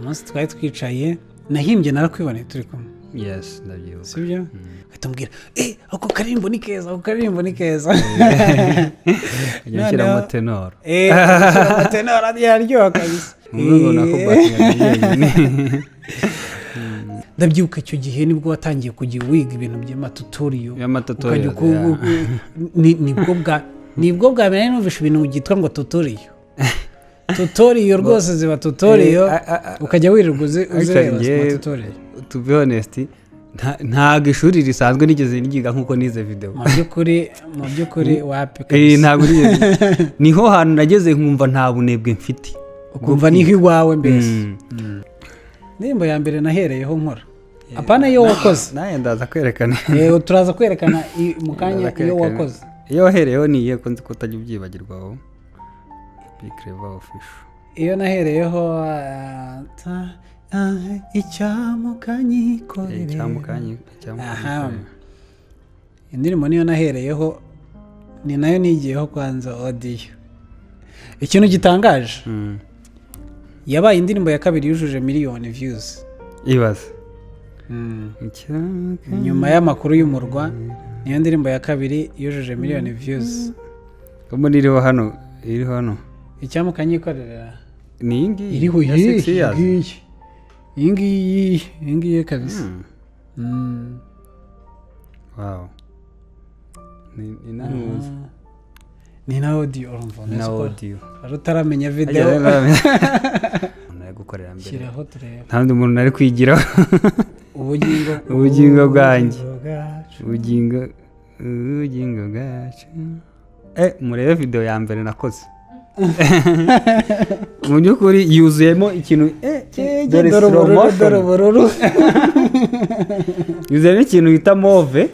Umunsi twari twicaye nahimbye narakwiboneye turi kumwe. Yes, ndabyibuka. Sibyo? Ugahita ako karirimbo ni keza, ako karirimbo ni keza. Nshyiramo tenor. Nshyiramo tenor yaryoha kabisa. Ndabyibuka icyo gihe nibwo watangiye kujya wiga ibintu by'amatutoriyo. Nibwo bwa mbere numvishe ibintu byitwa ngo tutoriyo. Tutoriyo rwose ziba tutoriyo, ukajya wirirwa uzireba tutoriyo. To be honest, ntabwo ishuri risanzwe nigeze niga nkuko nize video. Mu by'ukuri wapi kabisa. Ntabwo nigeze. Niho hantu nageze nkumva nta bunebwe mfite. Ukumva niho iwawe mbese. Indirimbo ya mbere nahereyeho nkora. Apana iyo wakoze. Naye ndaza kwerekana. Turaza kwerekana mu kanya iyo wakoze. Iyo wahereyeho ni iye ko nzi ko utajya ubyibagirwa wowe. Big Clever Official. Iyo nahereyeho icyamukanyikorere. Indirimbo niyo nahereyeho, ni nayo nigiyeho kwanza audio. Ikintu gitangaje, yabaye indirimbo ya kabiri yujuje miliyoni views. Ibaze. Nyuma y'amakuru y'umurwa niyo ndirimbo ya kabiri yujuje miliyoni views. Ko iriho hano, iriho hano. Icyamukanyikorera ni iyi ngiyi. Iriho iyi ngiyi kabisa. Wow. Ni na audio urumva. Ni na audio. Wari utaramenya video. Nari gukorera mbere. Shyiraho turebe. Nta wundi muntu nari kwigiraho. Ubugingo bwanjye. Ubugingo bwacu. Murebe video ya mbere nakoze. Mu by'ukuri yuzuyemo ikintu dore slow motion. Yuzuyemo ikintu bita move.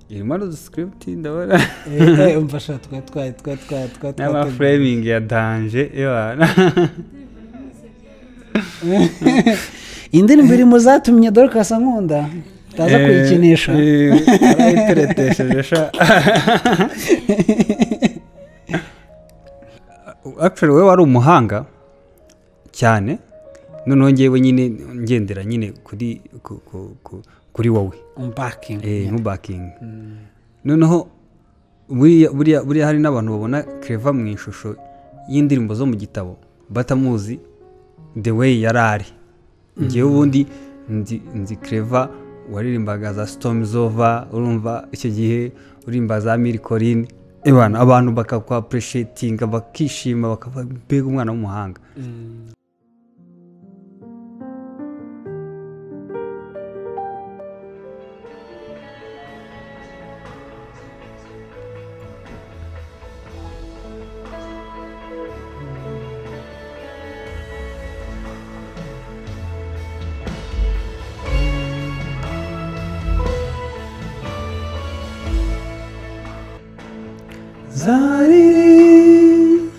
Irimo n'uduscript ndabona. Umfasha twa n'ama framing ya danger ewana. Indirimbo iri mu zatumye Dorcas ankunda. Taza kuyikinisha. Arayiteretesheje sha. Actually we wari umuhanga cyane, noneho ngewe nyine ngendera nyine kuri kuri wowe. Unbacking. Unbacking. Noneho buriya hari n'abantu babona Clever mu ishusho y'indirimbo zo mu gitabo batamuzi the way yarari. Ngewe ubundi nzi Clever waririmbaga za Storms Over, urumva icyo gihe urimba za Miracle, abantu bakakwa appreciating bakishima bakavuga mbega umwana w'umuhanga. Zariri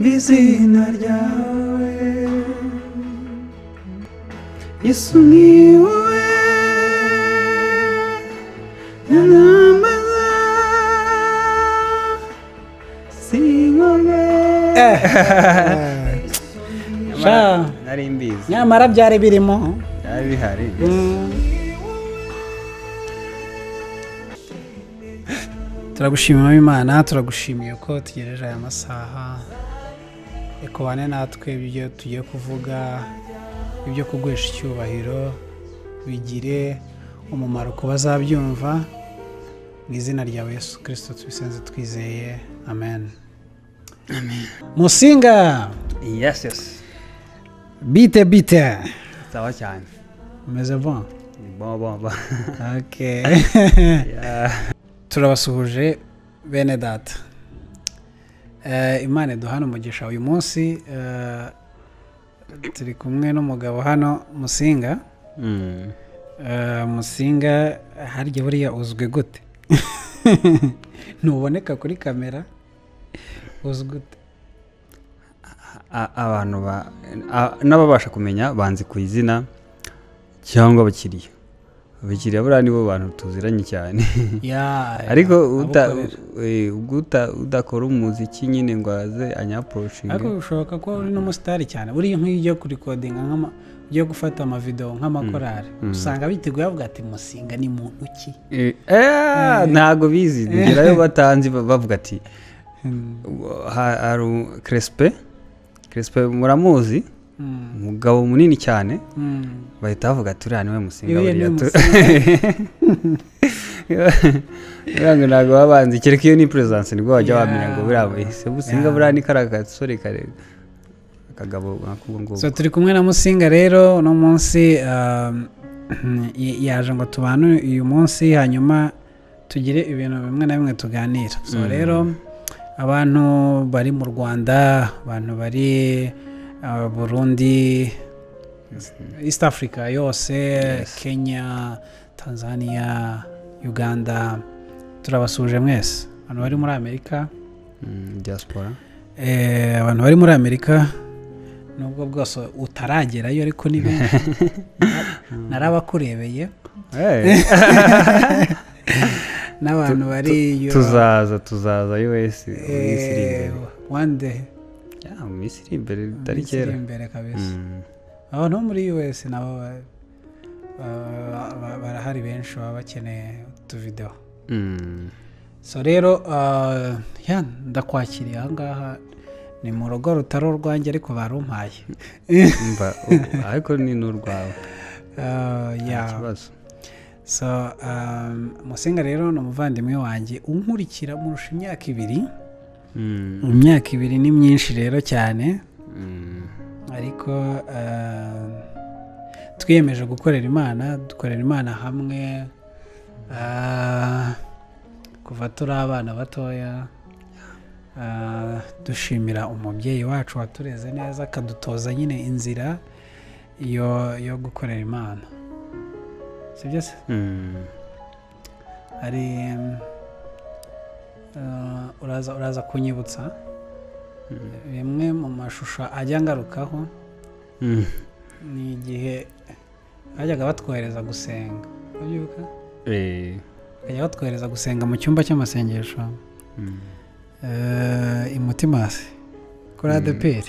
izina ryawe Yesu ni wowe namaza sinkombe. Nari mbizi. Nyamara byari birimo. Byari bihari. Turagushimira Imana, turagushimiye ko tugereje aya masaha. Ekobane natwe ibyo tugiye kuvuga, ibyo kuguhesha icyubahiro bigire umumaro ku bazabyumva. Mu izina rya Yesu Kristo tubisenze twizeye. Amen. Amen. Musinga. Yes, yes. Bite bite. Sawa cyane. Umeze bon? Bon bon bon. Okay. Yeah. Turabasuhuje bene data. Imana iduhana umugisha uyu munsi. Turi kumwe n'umugabo hano Musinga. Musinga harya buriya uzwi gute? Ntuboneka kuri kamera, uzwi gute? Abantu n'ababasha kumenya banzi ku izina cyangwa abakiriya, Abakiriya buriya nibo bantu tuziranye cyane. Ariko udakora umuziki nyine ngo aze anyaporoshinge. Ariko bishoboka ko uri n'umusitari cyane. Buriya nk'iyo ugiye kurikodinga ugiye gufata amavideo nk'amakorari usanga biteguye bavuga ati Musinga ni muntu ki? Ntago bizi, ngerayo batanzi bavuga ati Crespe muramuzi, umugabo munini cyane, bahita bavuga ati uriya niwe Musinga buriya ngo ntabwo baba banzi, kereka iyo ni presence nibwo wajya wamenya ngo buriya ese Musinga buriya ni kariya gasore kare akagabo nk'ako ngako. So turi kumwe na Musinga rero uno munsi, yaje ngo tubane uyu munsi hanyuma tugire ibintu bimwe na bimwe tuganira. So rero abantu bari mu Rwanda, abantu bari Burundi, East Africa yose, Kenya, Tanzania, Uganda, turabasuje mwese. Abantu bari muri Amerika, diaspora, abantu bari muri Amerika nubwo bwose utaragerayo ariko ni benshi narabakurebeye. N'abantu bari tuzaza US mu minsi iri imbere, one day, mu minsi iri imbere itari kera imbere kabisa. Abantu bo muri US nabo barahari benshi baba bakeneye utuvideo. So rero ndakwakiriye aha ngaha, ni mu rugo rutari urwanjye ariko barumpaye. Ariko ni n'urwawe. Ikibazo. So Musinga rero ni umuvandimwe wanjye unkurikira murusha imyaka 2. Imyaka 2 ni myinshi rero cyane. Ariko twiyemeje gukorera Imana, dukorera Imana hamwe kuva turi abana batoya. Dushimira umubyeyi wacu watureze neza akadutoza nyine inzira yo gukorera Imana. Sibyo se? Ari uraza kunyibutsa bimwe mu mashusho ajya ngarukaho ni igihe bajyaga batwohereza gusenga, urabyibuka? Bajyaga batwohereza gusenga mu cyumba cy'amasengesho i Mutimasi kuri ADPR,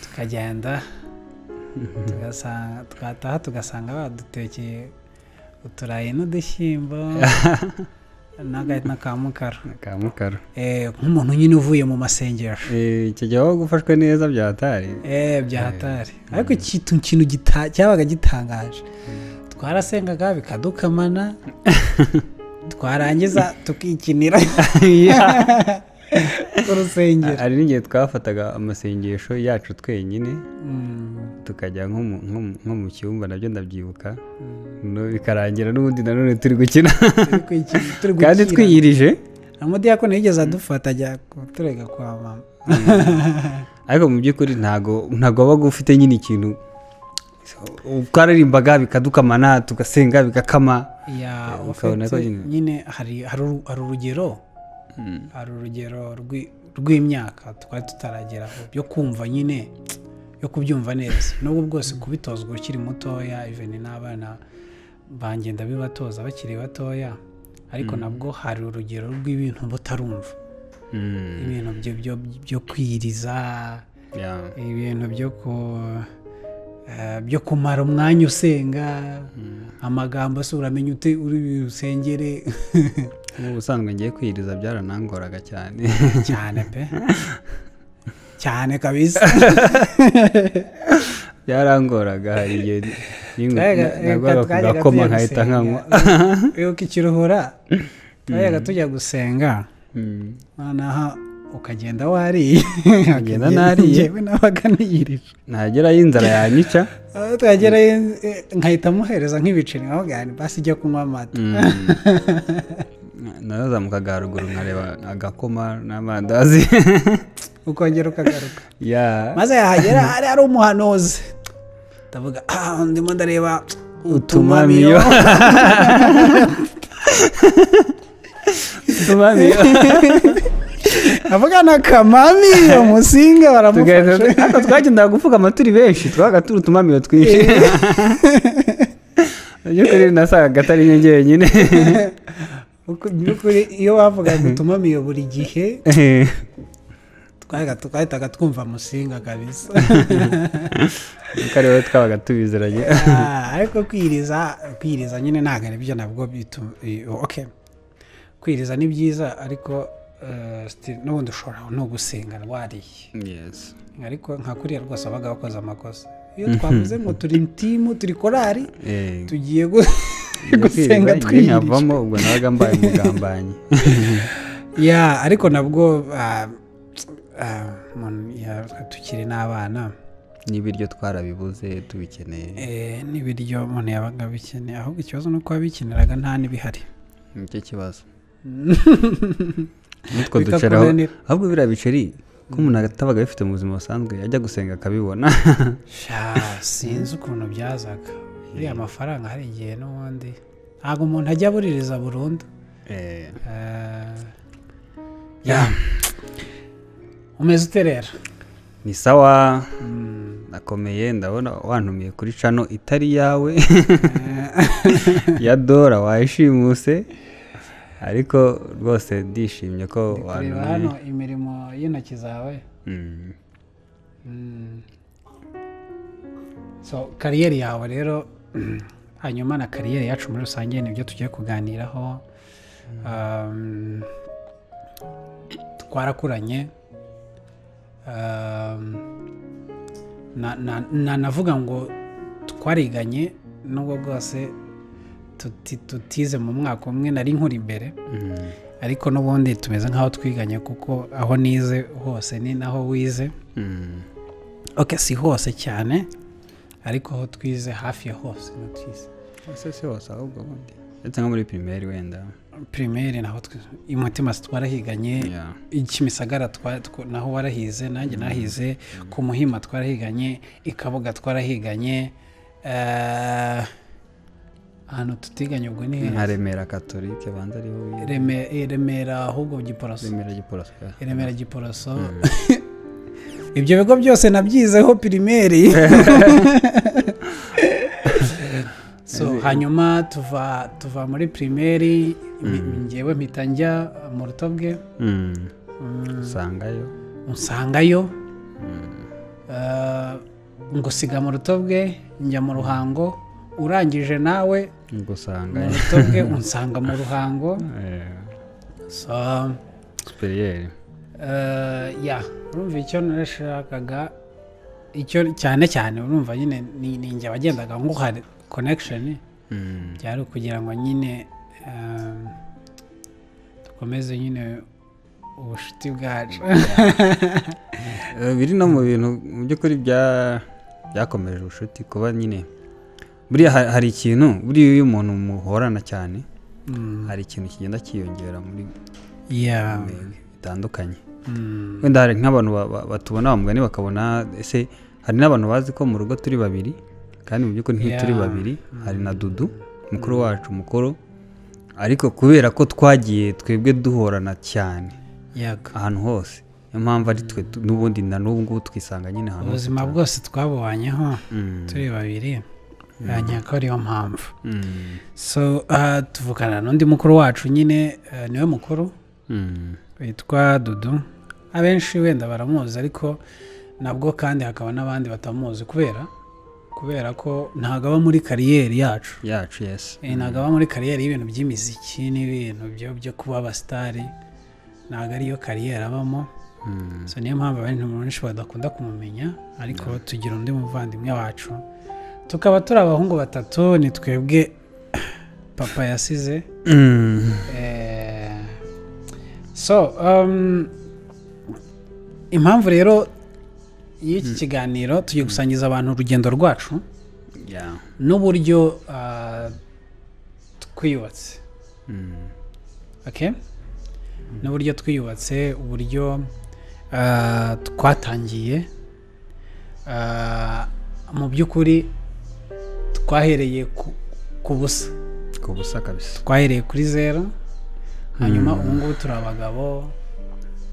tukagenda twataha tugasanga badutekeye uturayi n'udushyimbo n'akamukara. Nk'umuntu nyine uvuye mu masengesho. Icyo gihe wabaga ufashwe neza bya hatari. Bya hatari. Ariko ikintu cyabaga gitangaje, twarasengaga bikadukamana, twarangiza tukikinira ku rusengero. Hari n'igihe twafataga amasengesho yacu twenyine, tukajya nko mu cyumba, nabyo ndabyibuka, bikarangira n'ubundi nanone turi gukina kandi twiyirije. Amudiyakoni yigeze adufata ajya kuturega kwa mama. Ariko mu by'ukuri ntago wabaga ufite nyine ikintu, twaririmbaga bikadukamana, tugasenga bigakama. Nyine hari urugero, hari urugero rw'imyaka twari tutarageraho byo kumva nyine, yo kubyumva neza. Nubwo bwose kubitozwa ukiri mutoya, even n'abana banjye ndabibatoza bakiri batoya, ariko nabwo hari urugero rw'ibintu butarumva, ibintu byo kwiriza, ibintu byo kumara umwanya usenga, amagambo se uramenya ute uri rusengere. Mu busanzwe ngiye kwiriza byaranangoraga cyane cyane pe, cyane kabisa. Byarangoraga, hari igihe nagwaga ku gakoma nkahita nkanywa. Wibuka ikiruhura twajyaga tujya gusenga, noneho ukagenda wariye, nkagenda nariye, njyewe nabaga niyirije, nagerayo inzara yanyica, twagerayo nkahita muhereza nk'ibiceri nkavuga nti basi ijya kunywa amata. Narazamukaga haruguru nkareba agakoma n'amandazi, ukongera ukagaruka. Maze yahagera hari ari umuhanuzi, ndavuga ndimo ndareba utumamiyo. Utumamiyo. Avuga na kamamiyo Musinga baramufashe. Ariko twagendaga gupfukama turi benshi, twabaga turi utumamiyo twinshi. By'ukuri nasangaga atari njye njyenyine. By'ukuri iyo bavugaga utumamiyo buri gihe twahitaga twumva Musinga kabisa. Kuko ari wowe twabaga tubiziranye. Ariko kwiriza nyine ntabwo ari byo, nabwo okay, kwiriza ni byiza, ariko n'ubundi ushobora no gusenga wariye. Yes. Ariko nka kuriya rwose wabaga wakoze amakosa. Iyo twavuze ngo turi team, turi korari, tugiye gusenga twiyirije, nkavamo, ubwo nabaga mbaye umugambanyi. Yeah, ariko nabwo tukiri n'abana, n'ibiryo twarabibuze tubikeneye. N'ibiryo umuntu yabaga abikeneye, ahubwo ikibazo ni uko wabikeneraga nta n'ibihari. Nicyo kibazo. Nitwo duceraho ahubwo biriya biceri ko umuntu atabaga abifite mu buzima busanzwe, ajya gusenga akabibona. Sinzi ukuntu byazaga uriya mafaranga, hari igihe n'ubundi ntabwo umuntu ajya abuririza burundu. Umeze ute rero? Ni sawa, nakomeye. Ndabona wantumiye kuri channel itari yawe ya Dora, wayishimuse, ariko rwose ndishimye ko wantumiye hano imirimo y'intoki zawe. So kariyeri yawe rero, hanyuma na kariyeri yacu muri rusange nibyo tugiye kuganiraho. Twarakuranye, navuga ngo twariganye nubwo bwose tutize mu mwaka umwe, nari nkuri imbere, ariko n'ubundi tumeze nk'aho twiganye kuko aho nize hose ni naho wize. Okay, si hose cyane, ariko aho twize hafi ya hose no twize. Ese si hose ahubwo ubundi ndetse nko muri primaire wenda. Primaire naho imutima twarahiganye, Kimisagara naho warahize, nanjye nahize, ku Muhima twarahiganye, Ikabuga twarahiganye, ahantu tutiganye ubwo ni nka Remera Catholique banza ariho. Remera ahubwo Giporoso. Remera Giporoso. Remera Giporoso. Ibyo bigo byose nabyizeho primaire. So hanyuma tuva muri primaire, ngewe mpita njya mu Rutobwe. Usangayo. Ngusiga mu Rutobwe njya mu Ruhango, urangije nawe ngusanga mu Rutobwe unsanga mu Ruhango. So superieur. Ya urumva icyo narashakaga, icyo cyane cyane urumva nyine ni njye wagendaga nguha connection, byari kugira ngo nyine dukomeze nyine ubucuti bwacu. Biri no mu bintu mu by'ukuri byakomeje ubucuti, kuba nyine buriya hari ikintu, buriya iyo umuntu muhorana cyane hari ikintu kigenda cyiyongera muri bitandukanye. Wenda hari nk'abantu batubona bamugani bakabona, ese hari n'abantu bazi ko mu rugo turi babiri, kandi mu by'ukuri ntituri babiri. Hari na Dudu mukuru wacu mukuru, ariko kubera ko twagiye twebwe duhorana cyane ahantu hose, niyo mpamvu ari twe n'ubundi na n'ubu ngubu twisanga nyine ahantu ubuzima bwose twabubanyeho turi babiri, nyako ariyo mpamvu. So tuvukana n'undi mukuru wacu nyine, niwe mukuru witwa Dudu. Abenshi wenda baramuzi, ariko nabwo kandi hakaba n'abandi batamuzi kubera ko ntabwo aba muri kariyeri yacu. Yes. Ntabwo aba muri kariyeri y'ibintu by'imiziki n'ibintu byo kuba abasitari, ntabwo ariyo kariyeri abamo. So niyo mpamvu abantu benshi badakunda kumumenya, ariko tugira undi muvandimwe wacu, tukaba turi abahungu batatu, ni twebwe papa yasize. So impamvu rero y'iki kiganiro tugiye gusangiza abantu urugendo rwacu n'uburyo twiyubatse. Okay? N'uburyo twiyubatse, uburyo twatangiye, mu by'ukuri twahereye ku busa. Ku busa kabisa. Twahereye kuri zero, hanyuma ubu ngubu turi abagabo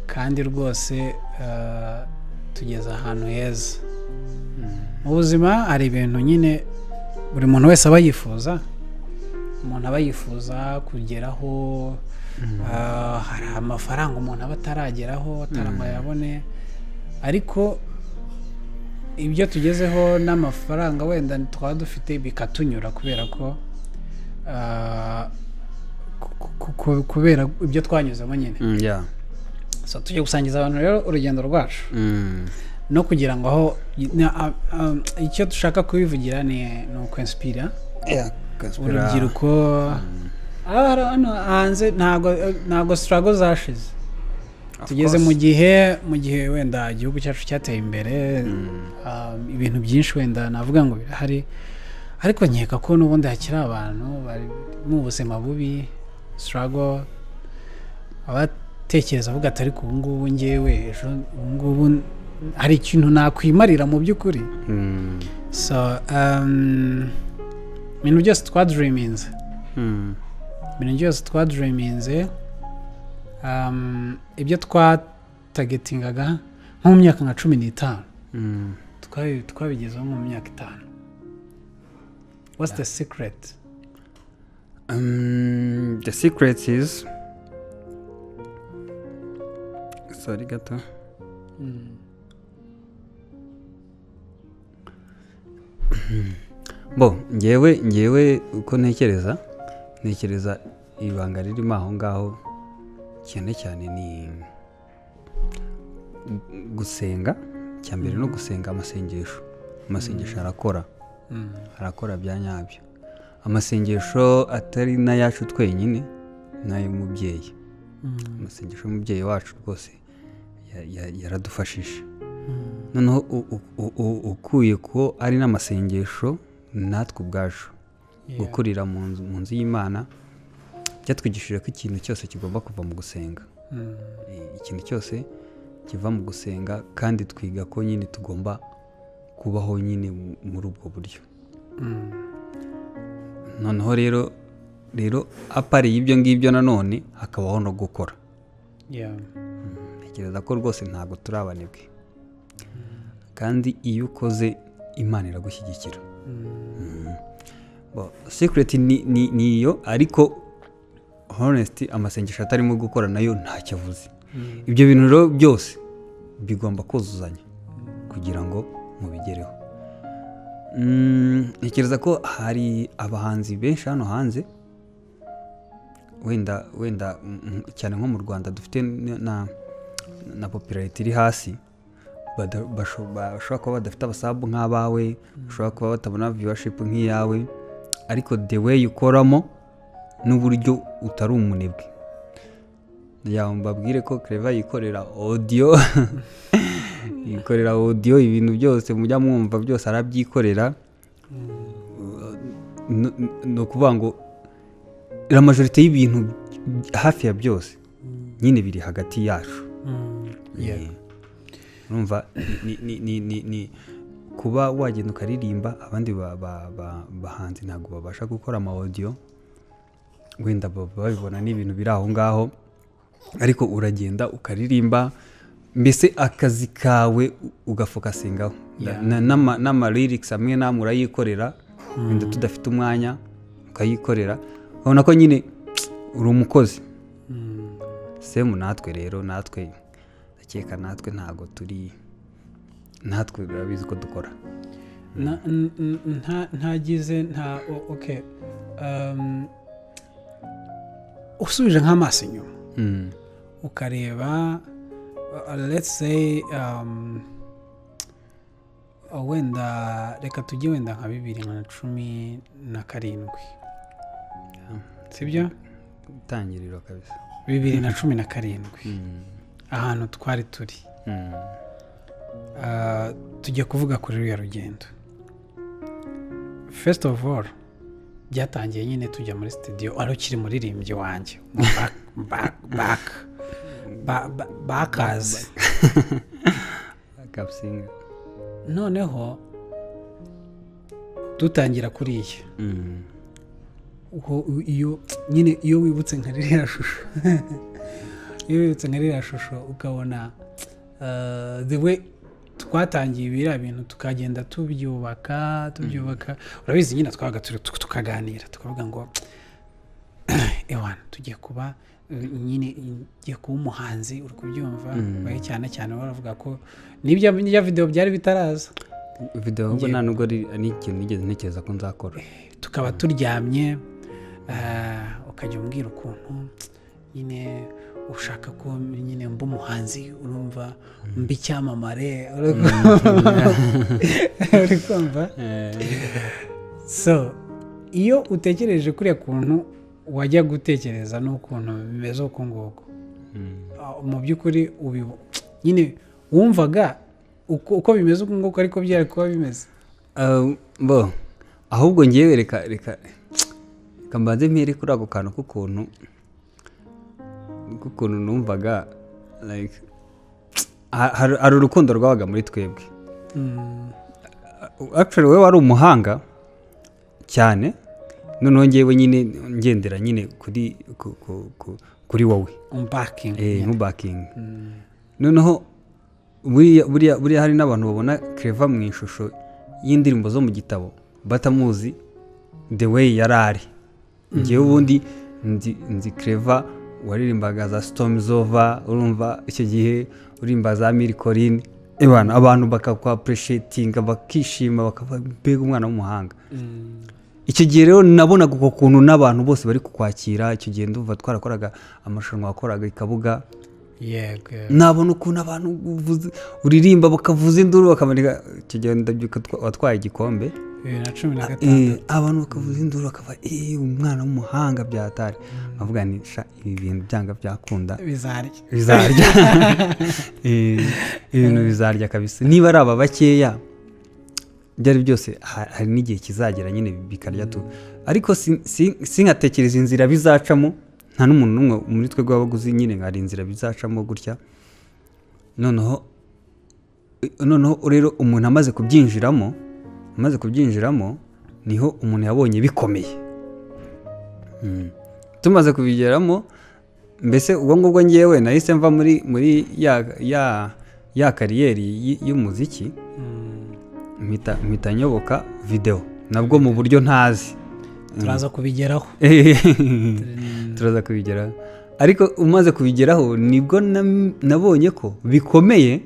kandi rwose tugeze ahantu heza. Mu buzima hari ibintu nyine buri muntu wese aba yifuza, Umuntu aba yifuza kugeraho, hari amafaranga umuntu aba atarageraho, atarayabone, ariko ibyo tugezeho n'amafaranga wenda twaba dufite bikatunyura kubera ko kubera ibyo twanyuzemo nyine. So tujye gusangiza abantu rero urugendo rwacu no kugira ngo aho icyo dushaka kubivugira ni ukwinspira urubyiruko. Hano hanze ntabwo struggle zashize, tugeze mu gihe wenda igihugu cyacu cyateye imbere, ibintu byinshi wenda navuga ngo birahari, ariko nkeka ko n'ubundi hakiri abantu bari mu buzima bubi, struggle, abatekereza avuga ati ariko ubu ngubu ngewe ejo ubu ngubu hari ikintu nakwimarira mu by'ukuri. So ibintu byose twadreaminze, ibintu byose twadreaminze, ibyo twatagetingaga nko mu myaka nka 15 twabigezeho mu myaka 5. What's the secret? The secret is, sorry gato. Bo ngewe uko ntekereza ibanga ririmo aho ngaho cyane cyane ni gusenga. Cyambere no gusenga, amasengesho arakora, arakora bya nyabyo. Amasengesho atari n'ayacu twenyine, n'ay'umubyeyi. Amasengesho y'umubyeyi wacu rwose yaradufashije. Noneho ukuye ko ari n'amasengesho natwe ubwacu gukurira mu nzu y'Imana byatwigishije ko ikintu cyose kigomba kuva mu gusenga. Ikintu cyose kiva mu gusenga, kandi twiga ko nyine tugomba kubaho nyine muri ubwo buryo. Noneho rero apari y'ibyo ngibyo nanone hakabaho no gukora. Ntekereza ko rwose ntabwo turi abanebwe, kandi iyo ukoze Imana iragushyigikira. Secret ni iyo, ariko honesty, amasengesho atarimo gukora nayo ntacyo avuze. Ibyo bintu rero byose bigomba kuzuzanya kugira ngo mubigereho. Ntekereza ko hari abahanzi benshi hano hanze, wenda cyane nko mu Rwanda dufite na popularity iri hasi, bashobora kuba badafite abasabu nk'abawe, bashobora kuba batabona viewership nk'iyawe, ariko the way ukoramo n'uburyo utari umunebwe. Mbabwire ko Clever yikorera audio, yikorera audio, ibintu byose mujya mwumva byose arabyikorera. Ni ukuvuga ngo la majorité y'ibintu hafi ya byose nyine biri hagati yacu. Urumva ni kuba wagenda ukaririmba, abandi bahanzi ntabwo babasha gukora ama audio, wenda babibona n'ibintu biri aho ngaho, ariko uragenda ukaririmba, mbese akazi kawe ugafokasingaho. N'ama lyrics amwe namwe urayikorera, wenda tudafite umwanya ukayikorera, ubona ko nyine uri umukozi. Semu natwe rero, natwe ndakeka natwe ntabwo turi, natwe urabizi ko dukora. Ntagize nta okay. Usubije nk'amaso inyuma ukareba, let's say wenda reka tujye wenda nka 2017, sibyo? Itangiriro kabisa 2017, ahantu twari turi. Tujya kuvuga kuri ruriya rugendo. First of all, byatangiye nyine tujya muri studio, wari ukiri muririmbyi wanjye, bakaze noneho dutangira kuriya. Iyo nyine iyo wibutse nka ririya shusho, iyo wibutse nka ririya shusho ukabona the way twatangiye biriya bintu, tukagenda tubyubaka. Urabizi nyine twabaga tukaganira tukavuga ngo Ewana, tugiye kuba nyine, ngiye kuba umuhanzi, uri kubyumva? We cyane cyane baravuga ko nibyo nibyo video byari bitaraza. Video ahubwo nta nubwo ari ikintu nigeze ntekereza ko nzakora. Tukaba turyamye, ukajya umbwira ukuntu nyine ushaka ko nyine mba umuhanzi, urumva, mba icyamamare, uri kumva? So iyo utekereje kuriya kuntu wajya gutekereza n'ukuntu bimeze uko nguko, mu by'ukuri nyine wumvaga uko bimeze uko nguko ariko byari kuba bimeze? Bo ahubwo ngewe reka mbanze mpere kuri ako kantu k'ukuntu numvaga, like hari urukundo rwabaga muri twebwe. Actually wowe wari umuhanga cyane, noneho ngewe nyine ngendera nyine kuri wowe. Umbakinga. Nkubakinga. Noneho buriya hari n'abantu babona Clever mu ishusho y'indirimbo zo mu gitabo batamuzi the way yari ari. Ngewe ubundi nzi Clever waririmbaga za Storms Over, urumva, icyo gihe uririmba za Mille Collines, ebana abantu bakakwa-appreciatinga, bakishima, bakavuga mbega umwana w'umuhanga. Icyo gihe rero nabonaga uko kuntu n'abantu bose bari kukwakira. Icyo gihe ndumva twarakoraga amarushanwa, wakoraga i Kabuga. Yego. Nabona ukuntu abantu uririmba bakavuza induru, bakamanika. Icyo gihe ndabyuka watwaye igikombe. 2016. Abantu bakavuza induru, bakava umwana w'umuhanga byatari, nkavuga ni sha ibi bintu byanga byakunda bizarya. Bizarya. Ibintu bizarya kabisa. Niba ari aba bakeya, byari byose hari n'igihe kizagera nyine bikarya tu. Ariko sinkatekereza inzira bizacamo, nta n'umuntu n'umwe muri twebwe wabaga uzi nyine ngo hari inzira bizacamo gutya. Noneho rero umuntu amaze kubyinjiramo niho umuntu yabonye bikomeye. Tumaze kubigeramo, mbese ubwo ngubwo ngewe nahise mva muri ya career y'umuziki, mpita nyoboka video nabwo mu buryo ntazi. Turaza kubigeraho. Turaza kubigeraho, ariko umaze kubigeraho nibwo nabonye ko bikomeye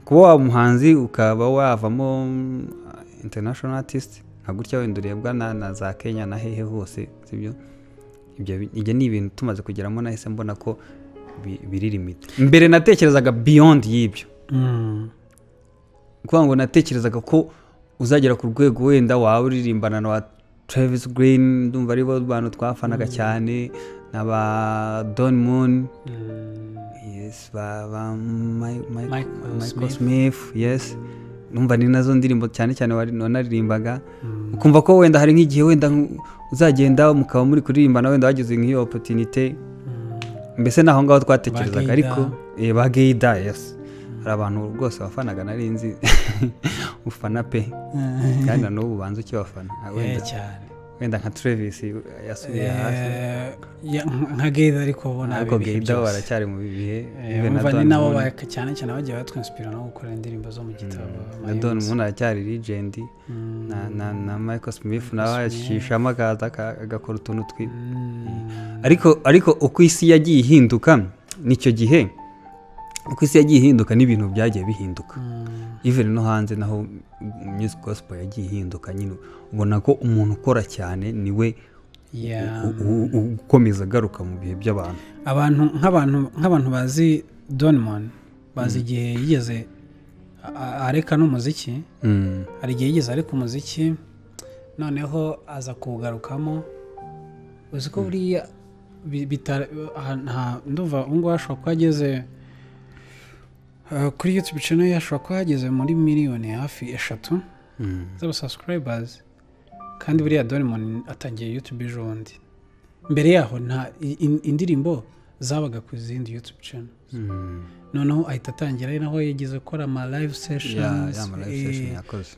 kuba waba umuhanzi, ukaba wavamo international artist nka gutya, wenda urebwa na za Kenya na hehe hose, sibyo? Ibyo ni ibintu tumaze kugeramo nahise mbona ko biri limite. Mbere natekerezaga beyond y'ibyo, kuvuga ngo natekerezaga ko uzagera ku rwego wenda waba uririmbana na wa Travis Green, ndumva aribo bantu twafanaga cyane, na ba Don Moon, yes, ba Michael Michael Smith, yes. Numva ni nazo ndirimbo cyane cyane wanaririmbaga, ukumva ko wenda hari nk'igihe wenda uzagenda mukaba muri kuririmbana, wenda wagize nk'iyo opportunity. Mbese naho ngaho twatekerezaga. Ba Ariko Geida. Ba Geida, yes. Hari abantu rwose wafanaga, nari nzi ufana pe, kandi na n'ubu ubanza ukibafana. Wenda Cyane. Wenda nka Travis yasubiye hasi. Ya, nka Geida, ariko bo Ariko ibihe Geida byose. baracyari mu bihe. Even na Umva ni Don nabo Moon. Cyane cyane bagiye batwinspira no gukora indirimbo zo mu gitabo. Na Don Moon aracyari legend, na Michael Smith nawe Smith. acishamo akaza agakora utuntu twi ariko uko isi yagiye ihinduka, nicyo gihe uko isi yagiye ihinduka n'ibintu byagiye bihinduka, even no hanze naho music gospel yagiye ihinduka nyine, ubona ko umuntu ukora cyane niwe ukomeza agaruka mu bihe by'abantu. Abantu nk'abantu bazi Don Moen, bazi igihe yigeze areka n'umuziki. Hari igihe yigeze areka umuziki, noneho aza kuwugarukamo. Uzi ko buriya ndumva ubu ngubu ashobora kuba ageze kuri YouTube channel ye, ashobora kuba yageze muri miliyoni hafi 3 z'aba subscribers. Kandi buriya Don Moen atangiye YouTube ejo bundi. Mbere yaho nta indirimbo zabaga ku zindi YouTube channel. Noneho ahita atangira, ari naho yagize gukora ama live sessions. Ya ma live session yakoze.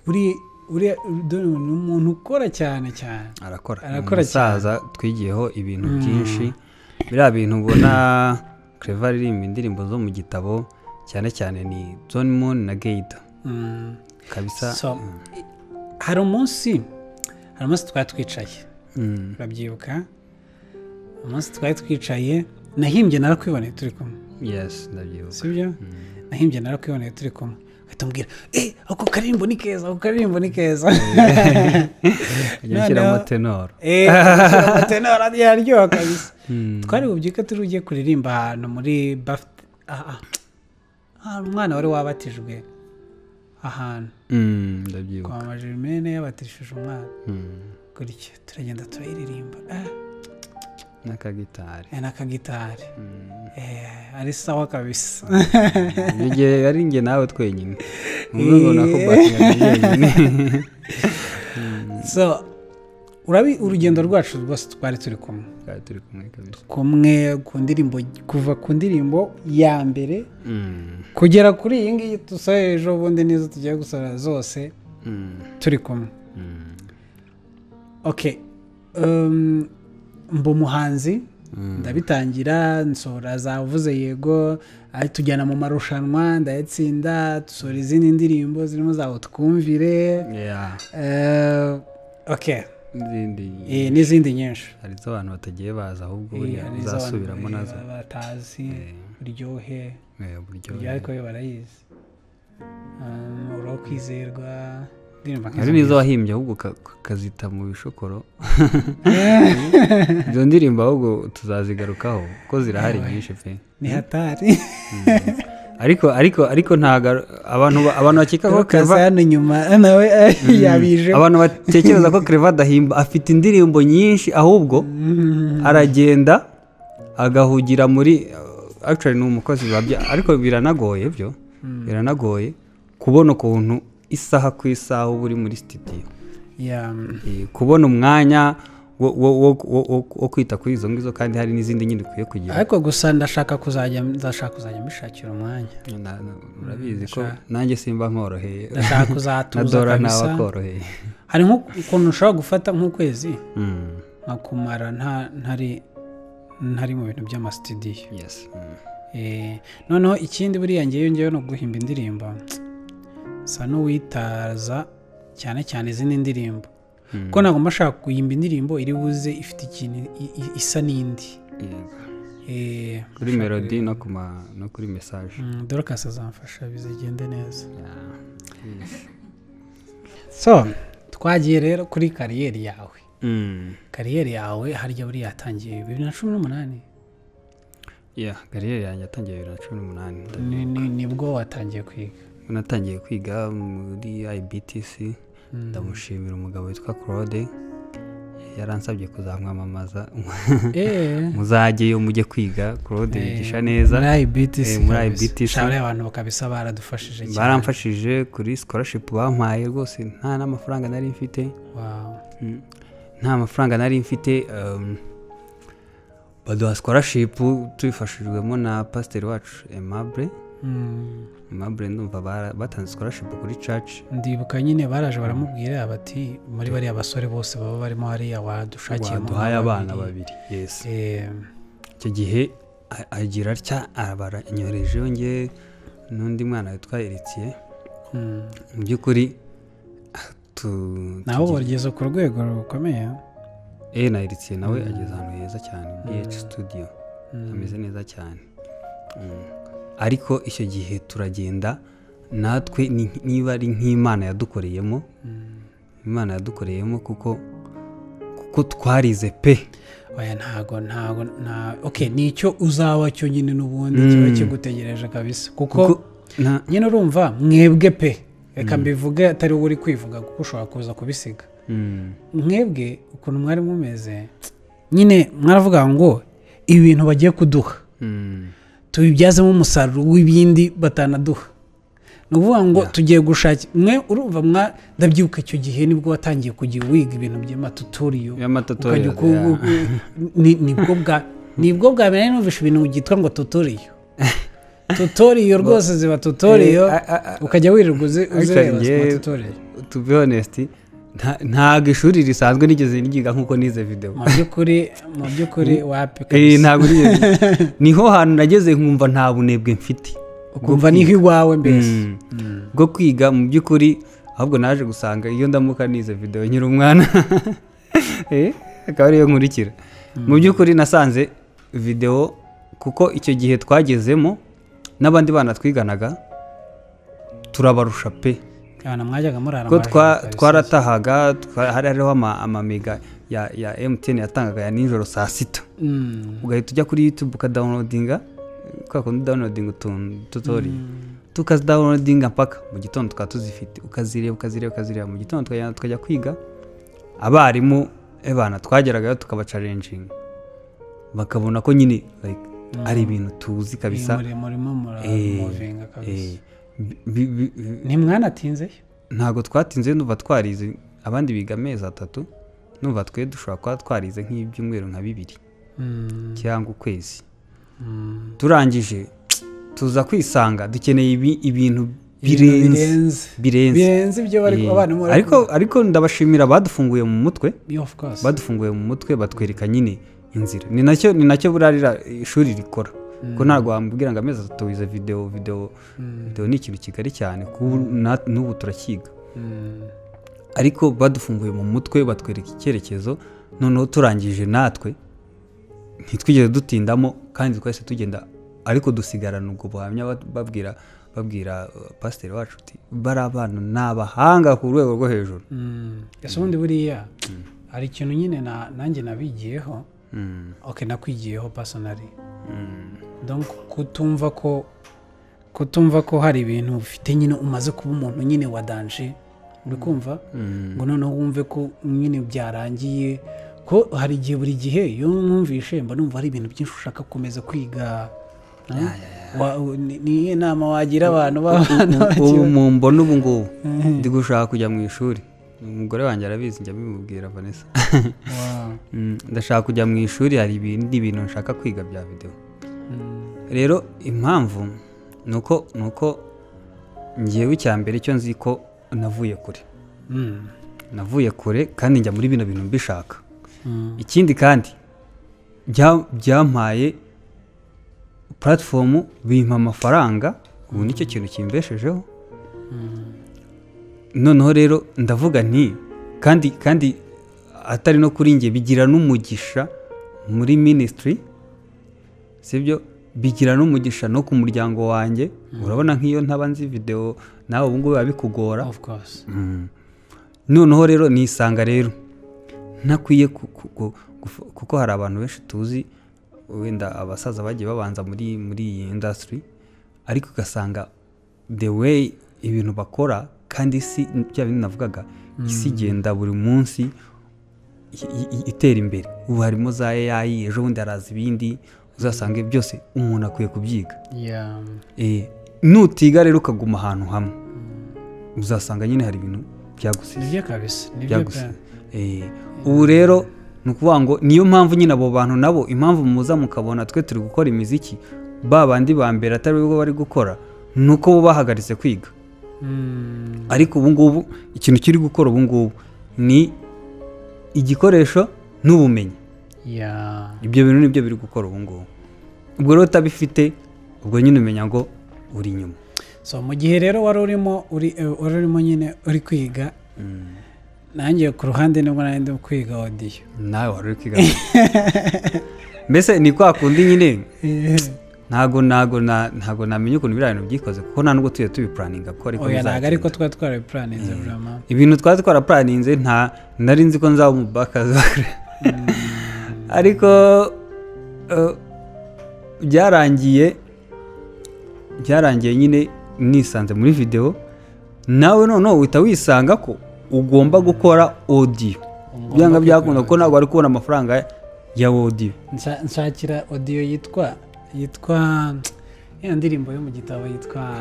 Buriya Don Moen ni umuntu ukora cyane cyane. Arakora. Ni Arakora. umusaza twigiyeho ibintu byinshi. Biriya bintu ubona Clever aririmba indirimbo zo mu gitabo, cyane cyane ni Don Moen na Geida kabisa. So, hari umunsi twari twicaye, urabyibuka? Umunsi twari twicaye nahimbye narakwiboneye turi kumwe. Yes, ndabyibuka. Sibyo? Nahimbye narakwiboneye turi kumwe. Ahita umbwira, ako karirimbo ni keza, ako karirimbo ni keza. Nshyiramo tenor. Tenor yaryoha kabisa. Twari bubyuke turi ugiye kuririmba ahantu muri umwana wari wabatijwe ahantu. Ndabyibuka. Kwa Mama Germaine yabatishije umwana. Gutya turagenda turayiririmba. N'akagitari. N'akagitari. Ari sawa kabisa. Igihe ari njye nawe twenyine. Mubona ko bakinyine. So urugendo rwacu rwose twari turi kumwe. Twari turi kumwe kabisa. Kumwe ku ndirimbo, kuva ku ndirimbo ya mbere kugera kuri iyi ngiyi dusohoye ejo bundi nizo tugiye gusohora zose turi kumwe. Okay. Mba umuhanzi ndabitangira nsohora zavuze yego, tujyana mu marushanwa ndayatsinda, dusohora izindi ndirimbo zirimo za Twumvire. Okay. N'izindi nyinshi. Hari izo abantu batagiye baza ahubwo zasubiramo nazo batazi buryohe. Buryohe ariko yo barayizi. Urokwizerwa. Hari n'izo wahimbye ahubwo ukazita mu bishokoro. Izo ndirimbo ahubwo tuzazigarukaho kuko zirahari nyinshi pe. Ni hatari. Ariko ntago abantu bakeka ko Clever nyuma nawe yabije. Abantu batekereza ko Clever adahimba, afite indirimbo nyinshi ahubwo aragenda agahugira muri actually ni umukozi wabya, ariko biranagoye byo. Biranagoye kubona ukuntu isaha ku isaha uba uri muri studio. Kubona umwanya wo kwita kuri izo ngizo, kandi hari n'izindi nyine ukwiye kugira. Ariko gusa ndashaka kuzajya mbishakira umwanya. Urabizi ko nanjye simba nkoroheye. Ndashaka kuzatuza kabisa. Hari nk'ukuntu ushobora gufata nk'ukwezi nkakumara ntari mu bintu by'amastudio. Yes. Noneho ikindi buriya ngewe no guhimba indirimbo sa n'uwitaza cyane cyane izindi ndirimbo. Kuko ntabwo mbashaka guhimba indirimbo iri buze ifite ikintu isa n'indi. Kuri melody no kuri message. Dorcas azamfasha bizigende neza. So twagiye rero kuri kariyeri yawe. Kariyeri yawe harya buriya yatangiye 2018. Yeah, kariyeri yanjye yatangiye 2018. Nibwo watangiye kwiga? Natangiye kwiga muri IBTC. Ndamushimira umugabo witwa Claude, yaransabye kuzamwamamaza. Muzajyeyo mujye kwiga, Claude yigisha neza muri IBTC. Muri IBTC abantu kabisa baradufashije cyane. Baramfashije kuri scholarship bampaye rwose, nta n'amafaranga nari mfite. Wow. Nta mafaranga nari mfite. Baduha scholarship tubifashijwemo na pasiteri wacu Aimable. Aimable ndumva batanze scholarship kuri church. Ndibuka nyine baraje baramubwira bati muri bariya basore bose baba barimo hariya wadushakiye waduhaye abana babiri. Yes. Icyo gihe agira atya abaranyohereje nge n'undi mwana witwa Eritier. Mu by'ukuri nawe wageze ku rwego rukomeye. Na Eritier nawe ageze ahantu heza cyane, BH Studio. Ameze neza cyane. Ariko icyo gihe turagenda natwe niba ari nk'Imana yadukoreyemo. Imana yadukoreyemo kuko twarize pe. Oya ntago nta okay, nicyo uzaba cyo nyine n'ubundi kiba kigutegereje kabisa. Kuko nyine urumva mwebwe pe, reka mbivuge atari wowe uri kwivuga kuko ushobora kuza kubisiga. Mwebwe ukuntu mwari mumeze nyine mwaravuga ngo ibintu bagiye kuduha tubibyazemo umusaruro w'ibindi batanaduha. Ni ukuvuga ngo tugiye gushaka mwe urumva ndabyibuka icyo gihe nibwo watangiye kujya wiga ibintu by'amatutoriyo. Nibwo bwa mbere numvishe ibintu byitwa ngo tutoriyo. Tutoriyo rwose ziba tutoriyo, ukajya wirirwa uzireba tutoriyo. To be honest, ntago ishuri risanzwe nigeze niga nkuko nize video. Mu by'ukuri wapi kabisa. Ntago nigeze. Niho hantu nageze nkumva nta bunebwe mfite. Ukumva niho iwawe mbese. Bwo kwiga mu by'ukuri, ahubwo naje gusanga iyo ndamuka nize video nkiri umwana. Akaba ariyo nkurikira. Mu by'ukuri nasanze video, kuko icyo gihe twagezemo n'abandi bana twiganaga turabarusha pe. Ko twaratahaga, hari hariho amamega ya MTN yatangaga ya nijoro saa 6, ugahita ujya kuri YouTube ukadownloadinga, kwa kundi downloading utuntu tutorial, tukazidownloadinga mpaka mu gitondo tukaba tuzifite, ukazireba mu gitondo, tukajya kwiga. Abarimu ebana twageragayo tukabacalenjinga, bakabona ko nyine like ari ibintu tuzi kabisa. Ntimwanatinzeyo? Ntabwo twatinze, ndumva twarize, abandi biga amezi 3, numva twe dushobora kuba twarize nk'ibyumweru nka 2 cyangwa ukwezi. Turangije tuza kwisanga dukeneye ibintu birenze ibyo bari abana. Ariko ndabashimira badufunguye mu mutwe, badufunguye mu mutwe, batwereka nyine inzira. Ni nacyo burarira ishuri rikora, ko ntabwo wambwira ngo amezi 3 wize video ni ikintu kigari cyane, n'ubu turakiga. Ariko badufunguye mu mutwe, batwereka icyerekezo. Noneho turangije natwe ntitwigeze dutindamo, kandi twese tugenda, ariko dusigarana ubwo buhamya babwira pasiteri wacu uti bari abana ni abahanga ku rwego rwo hejuru. Ese ubundi buriya hari ikintu nyine nanjye nabigiyeho, okay, nakwigiyeho personally. Donc kutumva ko hari ibintu ufite nyine umaze kuba umuntu nyine wa danger, uri kumva ngo noneho wumve ko nyine byarangiye, ko hari igihe buri gihe iyo mwumvishe mba numva hari ibintu byinshi ushaka gukomeza kwiga. Ni inama wagira abantu b'abana ubu mbona ubu ngubu ndi gushaka kujya mu ishuri, umugore wanjye arabizi, njya bimubwira Vanessa. Ndashaka kujya mu ishuri, hari ibindi bintu nshaka kwiga bya video. Rero impamvu nuko ngewe icyambere cyo nzi ko navuye kure. Navuye kure kandi njya muri bino bintu mbishaka. Ikindi kandi byampaye platform, bimpa amafaranga, ubu nicyo kintu kimbeshejeho. Noneho rero ndavuga nti kandi atari no kuri nge, bigira n'umugisha muri ministry, sibyo, bigira n'umugisha no ku muryango wanjye. Urabona nk'iyo ntaba nzi video nawe ubu ngubu babikugora. Of course. Noneho rero nisanga rero ntakwiye kuko hari abantu benshi tuzi wenda abasaza bagiye babanza muri iyi industry, ariko ugasanga the way ibintu bakora, kandi isi bya bintu navugaga, isi igenda buri munsi itera imbere. Ubu harimo za AI, ejo bundi haraza ibindi, uzasanga byose umuntu akwiye kubyiga. Nutiga rero ukaguma ahantu hamwe, uzasanga nyine hari ibintu byagusize. Nibyo kabisa, nibyo. Ubu rero ni ukuvuga ngo niyo mpamvu nyine abo bantu nabo, impamvu muza mukabona twe turi gukora imiziki, ba bandi ba mbere atari bo bari gukora, nuko bo bahagaritse kwiga. Ariko ubu ngubu ikintu kiri gukora ubu ngubu ni igikoresho n'ubumenyi. Ibyo bintu nibyo biri gukora ubu ngubu. Ubwo rero utabifite, ubwo nyine umenya ngo uri inyuma. So mu gihe rero wari urimo nyine uri kwiga, nanjye ku ruhande nibwo nari ndi kwiga audio. Nawe wari uri kwiga. Mbese ni kwa kundi nyine ntago namenye ukuntu biriya bintu byikoze, kuko nta nubwo tuye tubiplaninga ko ariko bizagenda. Oya, ntago ariko twari twarabiplaninze vraiment. Ibintu twari twaraplaninze, nta nari nzi ko nzaba umubakazi. Ariko byarangiye nyine nisanze muri video, nawe noneho uhita wisanga ko ugomba gukora audio. Byanga byakunda ko ntabwo ari kubona amafaranga ya audio. Nshakira audio yitwa ya ndirimbo yo mu gitabo yitwa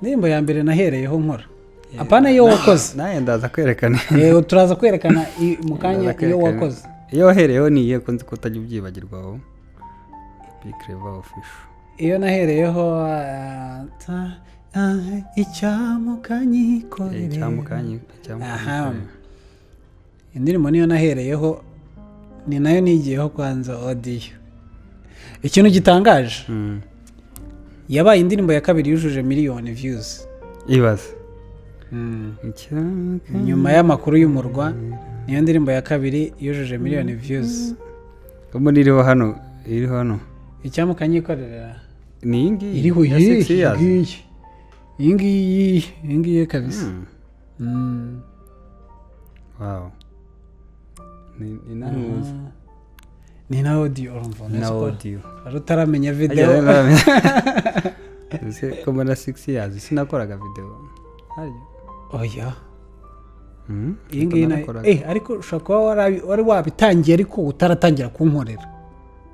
indirimbo ya mbere nahereyeho nkora. Apana iyo wakoze. Naye ndaza kwerekana. Turaza kwerekana mu kanya iyo wakoze. Iyo wahereyeho ni iye ko nzi ko utajya ubyibagirwa wowe. Be Clever Official. Iyo nahereyeho icyamukanyikorere. Aha. Indirimbo niyo nahereyeho, ni nayo nigiyeho kwanza audio. Ikintu gitangaje, yabaye indirimbo ya kabiri yujuje miliyoni views. Ibaze. Nyuma y'amakuru y'umurwa Niyo ndirimbo ya kabiri yujuje miliyoni views. Ubu iriho hano, iriho hano. Icyampa ukanyikorera. Ni iyi ngiyi. Iriho ya iyi 6 years. Iyi ngiyi, iyi ngiyi kabisa. Wow. Ni nanuzi. Ni na audio urumva. Ni na audio. Wari utaramenya video. Ese ko mbona 6 years sinakoraga video. Harya. Oya. Iyi ngiyi ariko ushobora kuba wari wabitangiye ariko utaratangira kunkorera.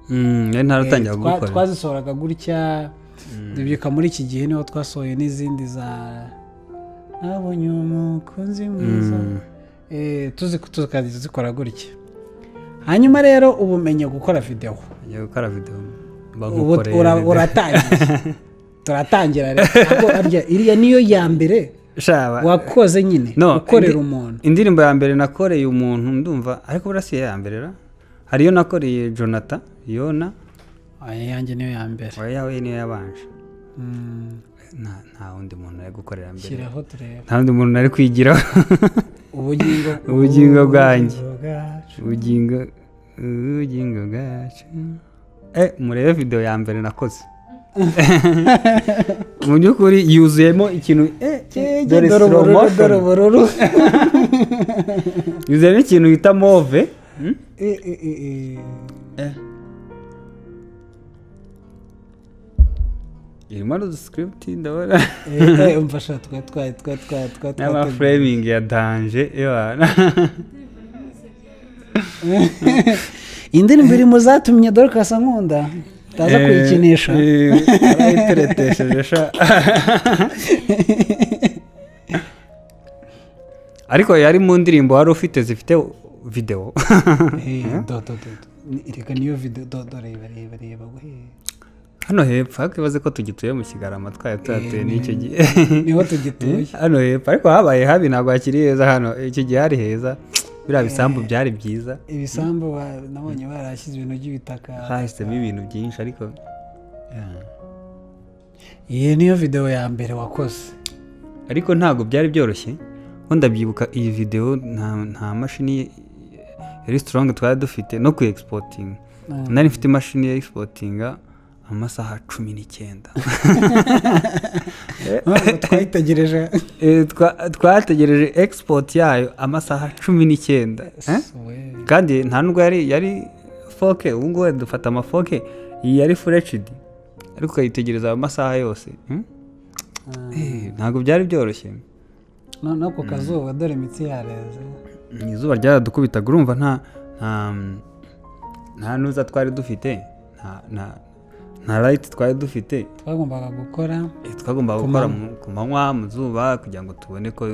Nari ntaratangira gukorera. Twazisohoraga gutya. Ndibuka muri iki gihe niho twasohoye n'izindi za nabonye umukunzi mwiza. Tuzikora gutya. Hanyuma rero ubumenye gukora video. Ngiye gukora video. Uratangiye. Turatangira rero. Arya iriya niyo ya mbere. Wakoze nyine ukorera umuntu. Indirimbo ya mbere nakoreye umuntu ndumva ariko burasi ya mbere ra. Hariyo nakoreye Jonathan, Yona. Ayanjye niyo ya mbere. Oya yawe niyo yabanje. Nta wundi muntu ari gukorera mbere. Shiraho turebe. Nta wundi muntu ari kwigiraho. Ubugingo bwanjye. Ubugingo bwacu. Murebe video ya mbere nakoze. Mu by'ukuri yuzuyemo ikintu dore ubururu. Yuzuyemo ikintu bita move. Irimo n'uduscript ndabona. Umfasha twa n'ama framing ya danger ewana. Indirimbo iri mu zatumye Dorcas ankunda. Taza kuyikinisha. Arayiteretesheje sha. Ariko yari mu ndirimbo wari ufite zifite video. Do. Reka niyo video do reba we. Hano hepfo ariko ibaze ko tugituye mu Kigarama twari tuhatuye n'icyo gihe. Niho tugituye. Hano hepfo ariko habaye habi ntabwo hakiri heza hano. Icyo gihe hari heza. Biriya bisambu byari byiza. Ibisambu nabonye barashyize ibintu by'ibitaka. Hahisemo ibintu byinshi ariko. Iyi niyo video ya mbere wakoze. Ariko ntabwo byari byoroshye. Ko ndabyibuka iyi video nta mashini yari strong twari dufite no ku exporting. Nari mfite imashini ya exportinga amasaha 19. Twayitegereje. Twategereje export yayo amasaha 19. Kandi nta nubwo yari 4K, ubu ngubu dufata ama 4K, iyi yari Full HD. Ariko ukayitegereza amasaha yose. Ntabwo byari byoroshye. No ku kazuba dore imitsi yareze. Izuba ryaradukubitaga urumva nta nuza twari dufite, nta light twari dufite. Twagombaga gukora ku manywa mu zuba kugira ngo tubone ko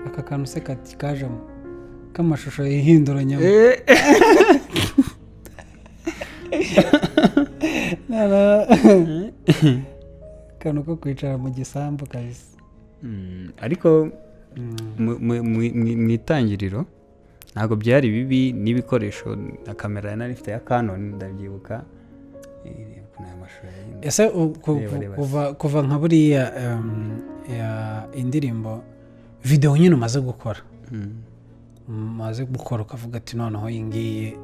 aka kantu se kajemo k'amashusho yihinduranyamo. Kantu ko kwicara mu gisambu kabisa. Ariko mu itangiriro ntabwo byari bibi n'ibikoresho na kamera nari mfite ya Canon ndabyibuka. Ese kuva nka buriya indirimbo video nyine umaze gukora ukavuga ati noneho iyi ngiyi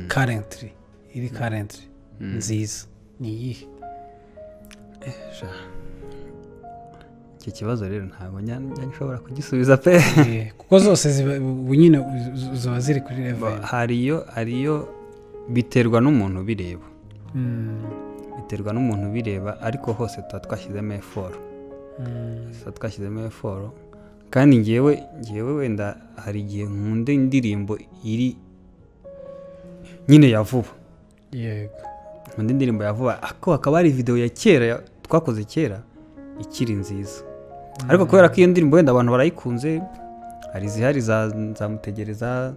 currently iri currently nziza ni iyihe? Iki kibazo rero ntabwo nshobora kugisubiza pe. Kuko zose nyine ziba ziri kuri level. Hariyo biterwa n'umuntu bireba. Biterwa n'umuntu bireba ariko hose tuba twashyizemo effort. Tuba twashyizemo effort kandi ngewe wenda hari igihe nkunda indirimbo iri nyine ya vuba. Yego. Nkunda indirimbo ya vuba ariko hakaba hari video ya kera twakoze kera ikiri nziza. Ariko kubera ko iyo ndirimbo wenda abantu barayikunze, hari zihari nzamutegereza,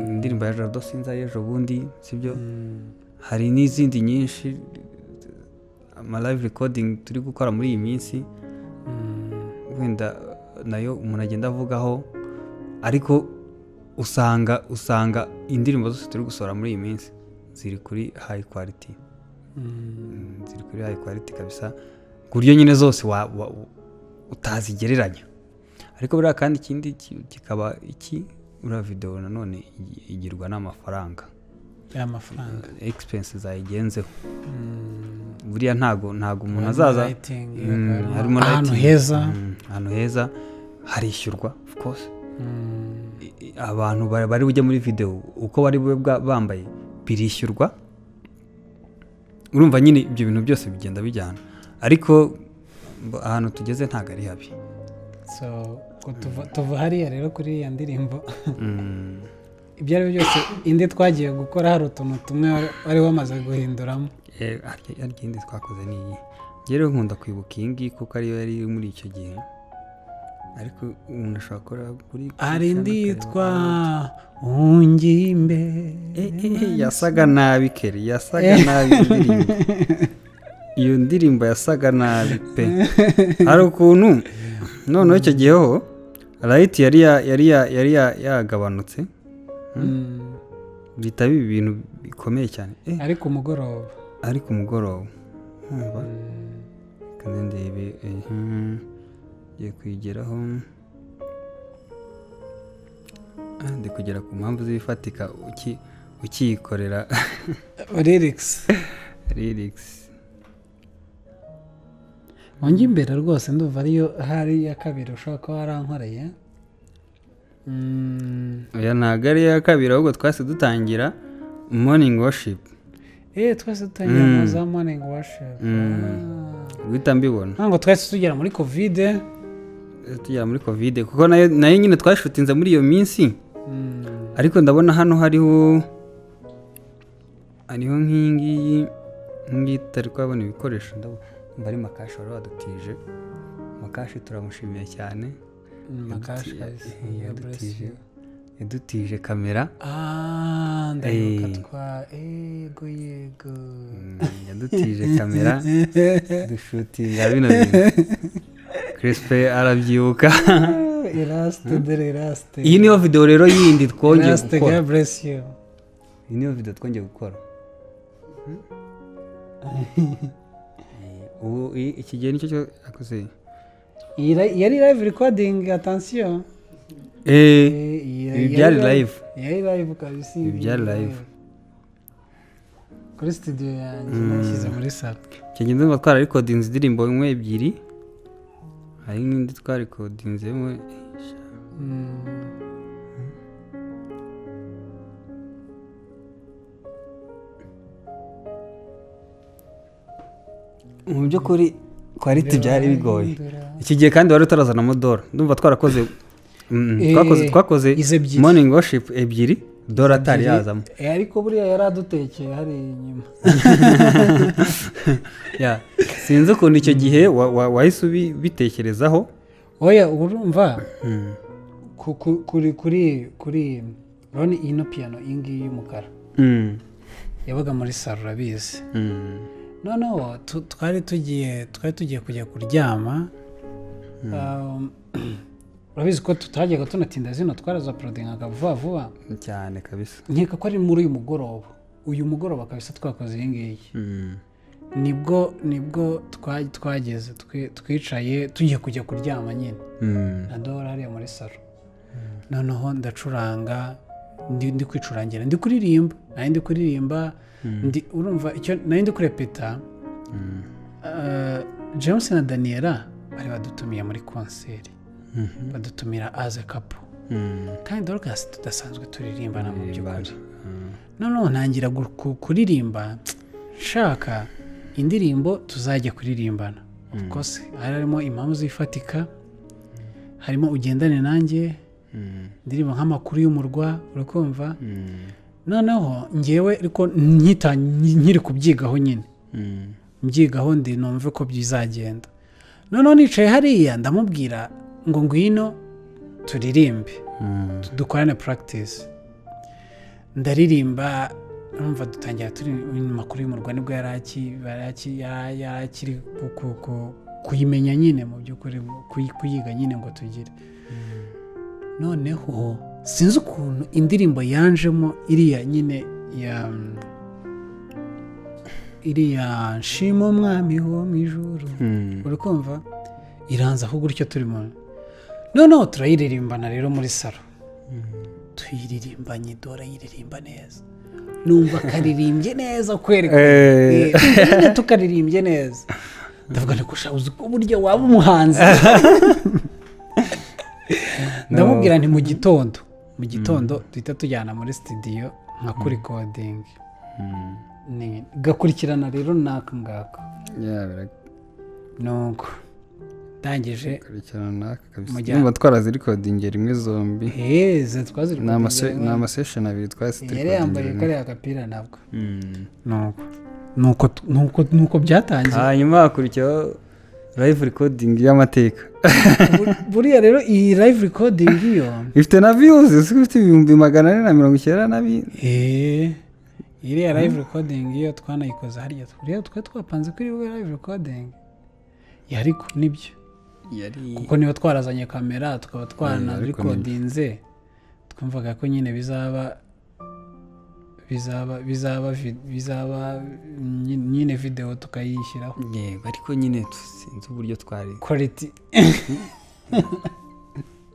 indirimbo ya Jado Sinza y'ejo bundi, sibyo? Hari n'izindi nyinshi ama live recording turi gukora muri iyi minsi wenda nayo umuntu agenda avugaho, ariko usanga indirimbo zose turi gusohora muri iyi minsi ziri kuri high quality. Ziri kuri high quality kabisa, ku buryo nyine zose utazigereranya. Ariko buriya kandi ikindi kikaba iki, uriya video nanone igirwa n'amafaranga. Amafaranga expenses zayigenzeho. Buriya ntago umuntu azaza harimo ahantu heza, ahantu heza harishyurwa of course. Abantu bari bujye muri video uko bari bambaye birishyurwa. Urumva nyine ibyo bintu byose bigenda bijyana, ariko ahantu tugeze ntago ari habi. So tuva hariya rero kuri ya ndirimbo ibyo ari byose indi twagiye gukora hari utuntu tumwe wari wamaze guhinduramo. Harya indi twakoze ni iyi. Rero nkunda kwibuka iyi ngiyi kuko ariyo yari muri icyo gihe, ariko umuntu ashobora gukora kuri hari indi yitwa Ungimbe. Yasaga nabi Keri, yasaga nabi indirimbo. Iyo ndirimbo yasaga nabi pe. Hari ukuntu noneho icyo gihe ho light yari yagabanutse. Bitaba ibintu bikomeye cyane. Ariko umugoroba. Ariko umugoroba. Umva. Kandi ndebe ngiye kwigeraho. Ndi kugera ku mpamvu z'ibifatika ukiyikorera lyrics. Lyrics. Wanjye imbere rwose ndumva ariyo hari ya kabiri ushobora kuba warankoreye. Oya ntago ari iya kabiri, ahubwo twase dutangira morning worship. Twese dutangira mu za morning worship. Guhita mbibona. Ntabwo twese tugera muri covid. Tugera muri covid kuko nayo nyine twashutinze muri iyo minsi. Ariko ndabona hano hariho nk'ingiyi ngiyi tutari kwabona ibikoresho. Ndabona bari Makashi wari wadutije. Makashi turamushimiye cyane. Makashi yadutije kamera. Ndayibuka twa ego yego. Yadutije kamera dushutinga bino bintu. Crispe arabyibuka. Eraste dere eraste. Iyi niyo video rero yindi twongeye gukora. God bless you. Iyi niyo video twongeye gukora. Ubu iki gihe nicyo cyo akoze. Yari live recording, attention. Ibi byari live. Yari live kabisa. Ibi byari live. Kuri studio yanjye nashyize muri salo. Icyo gihe ndumva twara recordings indirimbo imwe ebyiri. Hari n'indi twari recordinzemo. Mu by'ukuri quality byari bigoye. Iki gihe kandi wari utarazana modoro. Ndumva twarakoze twakoze morning worship ebyiri, dora atari yazamo. Ariko buriya yaradutekeye hari inyuma. Ya, sinzi ukuntu icyo gihe wahise ubitekerezaho. Oya urumva kuri kuri kuri roni ino piano ingi y'umukara. Yabaga muri salo urabizi. Noneho twari tugiye kujya kuryama. Urabizi ko tutajyaga tunatinda zino twaraza uploadingaga vuba vuba cyane kabisa. Nkeka ko ari muri uyu mugoroba. Uyu mugoroba kabisa twakoze iyi ngiyi. Nibwo twageze twicaye tugiye kujya kuryama nyine. Na Dora hariya muri salo. Noneho ndacuranga ndi kwicurangira ndi kuririmba. Nari ndi kuririmba ndi urumva icyo nari ndi kurepeta. James na Daniela bari badutumiye muri concert. Badutumira as a couple. Kandi Dorcas tudasanzwe turirimbana mu by'ukuri. Noneho ntangira kuririmba nshaka indirimbo tuzajya kuririmbana. Of course harimo impamvu zifatika, harimo ugendane nanjye, indirimbo nk'amakuru y'umurwa urakumva. Noneho ngewe ariko nkiri kubyigaho nyine. Mbyigaho ndi numve ko bizagenda. Noneho nicaye hariya ndamubwira ngo ngwino turirimbe dukorane practice. Ndaririmba numva dutangira turi makuru y'umurwa nibwo yari akiri kuyimenya nyine mu by'ukuri kuyiga nyine ngo tugire. Noneho sinzi ukuntu indirimbo yanjemo iriya nyine ya iriya nshima umwami wo mu ijuru. Uri kumva iranza aho gutyo turi mu. Noneho turayiririmbana rero muri salo, tuyiririmbanye, Dora yiririmba neza, numva karirimbye neza kwereka nyine tukaririmbye neza, ndavuga nti kusha uzi ko buryo waba umuhanzi. Ndamubwira nti mu gitondo duhita tujyana muri studio nka kuri recording, gakurikirana rero naka ngaka. Nuko ndangije numva twarazirekodinge rimwe zombi. Ni amasession abiri twasize. Yari yambaye kariya gapira nabwo. Nuko byatangiye. Hanyuma hakurikiyeho live recording y'amateka. Buriya rero iyi live recording yo ifite na views, ifite 492,000. Iriya live recording yo twanayikoze harya twe twapanze kuri live recording. Yariko nibyo. Kuko niba twarazanye kamera tukaba twanarekodinze, twumvaga ko nyine bizaba nyine video tukayishyiraho. Yego, ariko nyine sinzi uburyo twari quality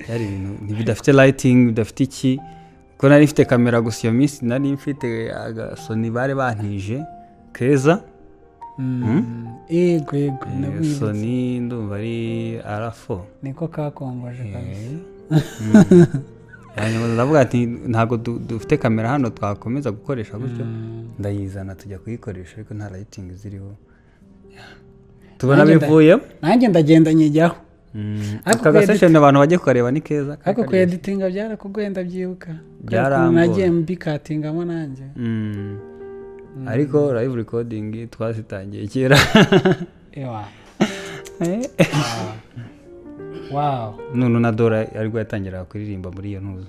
yari ibintu bidafite lighting, bidafite iki, kuko nari mfite kamera gusa iyo minsi nari mfite Sony bari bantije keza. Yego yego, Sony ndumva ari R4 niko kakongoje kabisa. Hanyuma ndavuga ati ntabwo dufite kamera hano twakomeza gukoresha gutyo, ndayizana tujya kuyikoresha ariko nta lighting ziriho, tubona bivuye nanjye ndagenda nyijyaho. Aka gasession abantu bajye kukareba ni keza, ariko ku editinga byarakugoye ndabyibuka, nagiye mbikatingamo nanjye. Ariko live recording twasitangiye kera. Wow. None na Dora ariko yatangira kuririmba muri iyo ntuzo.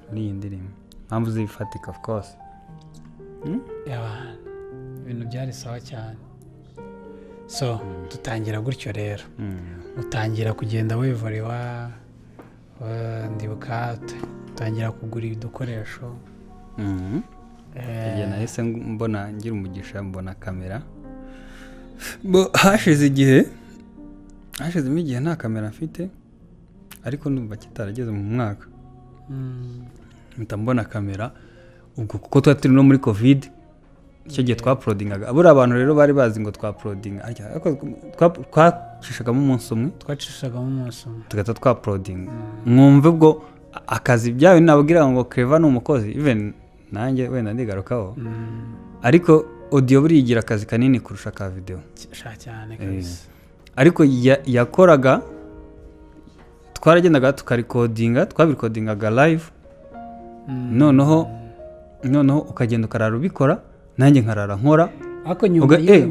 Muri iyi ndirimbo. Mpamvu zifatika of course. Ibintu byari sawa cyane. So dutangira gutyo rero. Utangira kugenda wevorewa, ndibuka utangira kugura ibikoresho. Igihe nahise mbona ngira umugisha mbona kamera. Hashize igihe, hashizemo igihe nta kamera mfite, ariko ndumva kitarageze mu mwaka. Mpita mbona kamera ubwo kuko twari turi no muri covid, icyo gihe twaprodingaga. Abura abantu rero bari bazi ngo twaprodinga, ariko twacishagamo umunsi umwe, tugahita twaprodinga. Mwumve ubwo akazi byawe nababwira ngo Clever ni umukozi, even nanjye wenda ndigarukaho, ariko audio burigira akazi kanini kurusha ka video cyane kabisa. Ariko yakoraga, twaragendaga tukarikodinga, twabikodingaga live. Noneho ukagenda ukarara ubikora, nanjye nkarara nkora.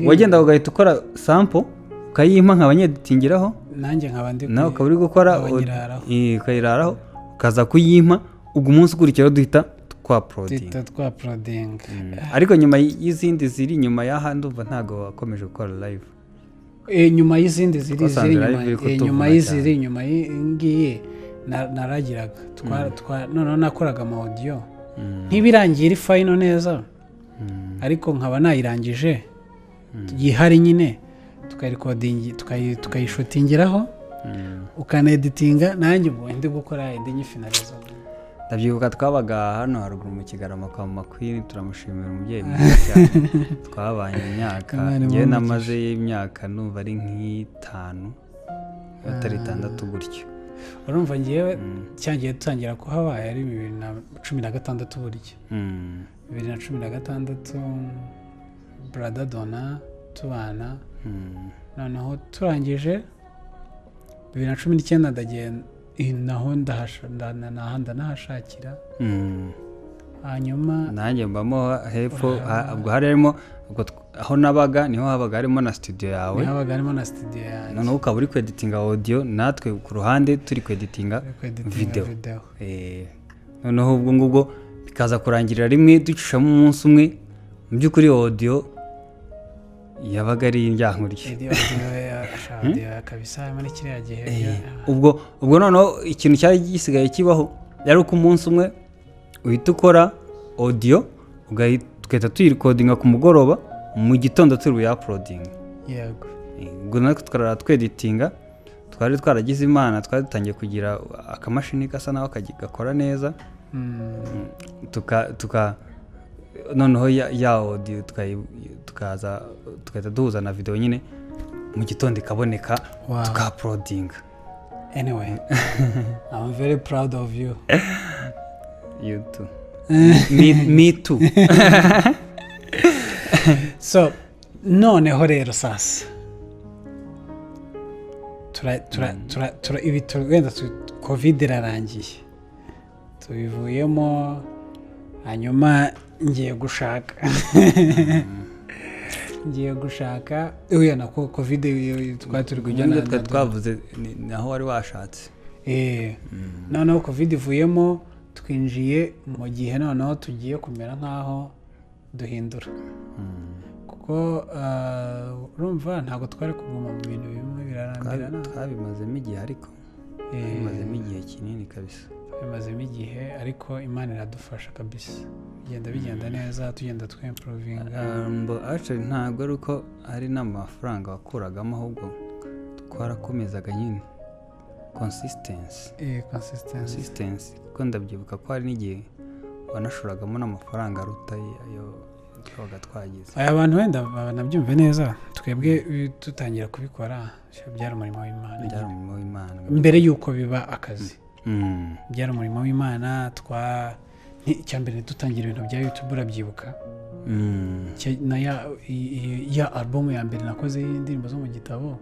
Wagenda ugahita ukora sample ukayimpa nk'abanyeditingiraho, nanjye nkaba ndi nawe ukaba uri gukora ukayiraraho, ukaza kuyimpa, ubwo umunsi ukurikiraho duhita twaprodinga. Ariko nyuma y'izindi ziri nyuma y'aha ndumva ntago wakomeje gukora live. Nyuma y'izindi ziri nyuma, y'iziri nyuma ngiye naragiraga noneho nakoraga ama audio ntibirangiye iri final neza, ariko nkaba nayirangije yihari nyine, tukayirekodingi tukayishutingiraho, ukaneditinga, nanjye ubwo ndi gukora indi nyifinaliza. Ndabyibuka twabaga hano haruguru mu Kigarama kwa Mama Queen, turamushimira umubyeyi mwiza cyane. Twabanye imyaka, njyewe namaze imyaka numva ari nk'itanu atari itandatu gutyo. Urumva njyewe cyagiye dutangira kuhabaye ari 2016 burya. 2016 Brother Dona tubana, noneho turangije 2019 ndagenda naho nahashakira. Hanyuma nanjye mbamo hepfo, ubwo harimo aho nabaga niho habaga harimo na studio yawe, noneho ukaba uri kweditinga audio, natwe ku ruhande turi kweditinga video. Noneho ubwo ngubwo bikaza kurangirira rimwe ducishamo umunsi umwe. Mu by'ukuri audio yabaga ari indyankurye. Kabisa muri kiriya gihe. Ubwo noneho ikintu cyari gisigaye kibaho yari uko umunsi umwe uhita ukora audio ugahita tuyirekodinga ku mugoroba, mu gitondo turi buyaplodinga. Yego. Ubwo natwe tukarara tweditinga, Twari twaragize Imana, twari dutangiye kugira akamashini gasa naho gakora neza. Tuka noneho ya audio tukaza tugahita duhuza na video nyine mu gitondo ikaboneka. Wow. Tukauploadinga. Anyway, I'm very proud of you. You too, me too. So noneho rero sasa tura tura tura tura ibi wenda COVID irarangiye, tubivuyemo, hanyuma ngiye gushaka uya nako COVID twari turi kujya Ibyo twari twavuze ni aho wari washatse. Noneho COVID ivuyemo, twinjiye mu gihe noneho tugiye kumera nk'aho duhindura, kuko urumva ntabwo twari kuguma mu bintu bimwe, birarambirana. Twabimazemo igihe, ariko bimazemo igihe kinini kabisa. Bimazemo igihe, ariko Imana iradufasha kabisa, bigenda neza, tugenda twimprovinga. But actually ntabwo ari uko hari n'amafaranga wakuragamo, ahubwo twarakomezaga nyine, consistency. Consistency. Consistency, kuko ndabyibuka ko hari n'igihe wanashoragamo n'amafaranga aruta ayo twabaga twagize. Aya bantu wenda banabyumve neza, twebwe dutangira kubikora byari umurimo w'Imana. Byari umurimo w'Imana. Mbere y'uko biba akazi, byari umurimo w'Imana. Icya mbere dutangira ibintu bya YouTube, urabyibuka? Na ya album ya mbere nakoze y'indirimbo zo mu gitabo,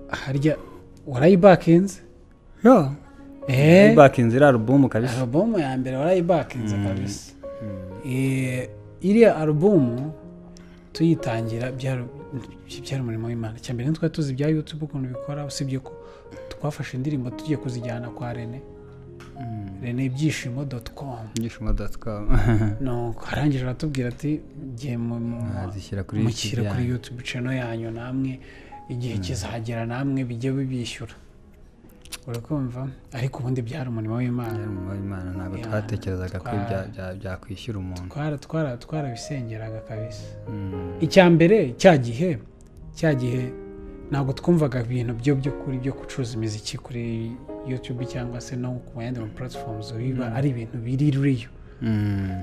harya warayibakinze? Yeah. Bakinze iriya album kabisa. Album ya mbere warayibakinze kabisa. Iriya album tuyitangira byari umurimo w'Imana. Icya mbere ntitwari tuzi ibya YouTube ukuntu bikora, usibye ko twafashe indirimbo tugiye kuzijyana kwa Rene, Rene ibyishimo.com. Ibyishimo.com. Nuko arangije aratubwira ati: "Gihe Mwazishyira kuri mushyire YouTube kuri yanyu." YouTube channel yanyu, namwe igihe kizagera namwe bijye bibishyura." Urakumva, ariko ubundi byari umurimo w'Imana. Byari umurimo w'Imana, ntabwo twatekerezaga ko byakwishyura umuntu. Twarabisengeraga kabisa. Icya mbere cya gihe ntabwo twumvaga ibintu byo kuri byo gucuruza imiziki kuri YouTube cyangwa se no ku yandi ma platforms biba ari ibintu biri real.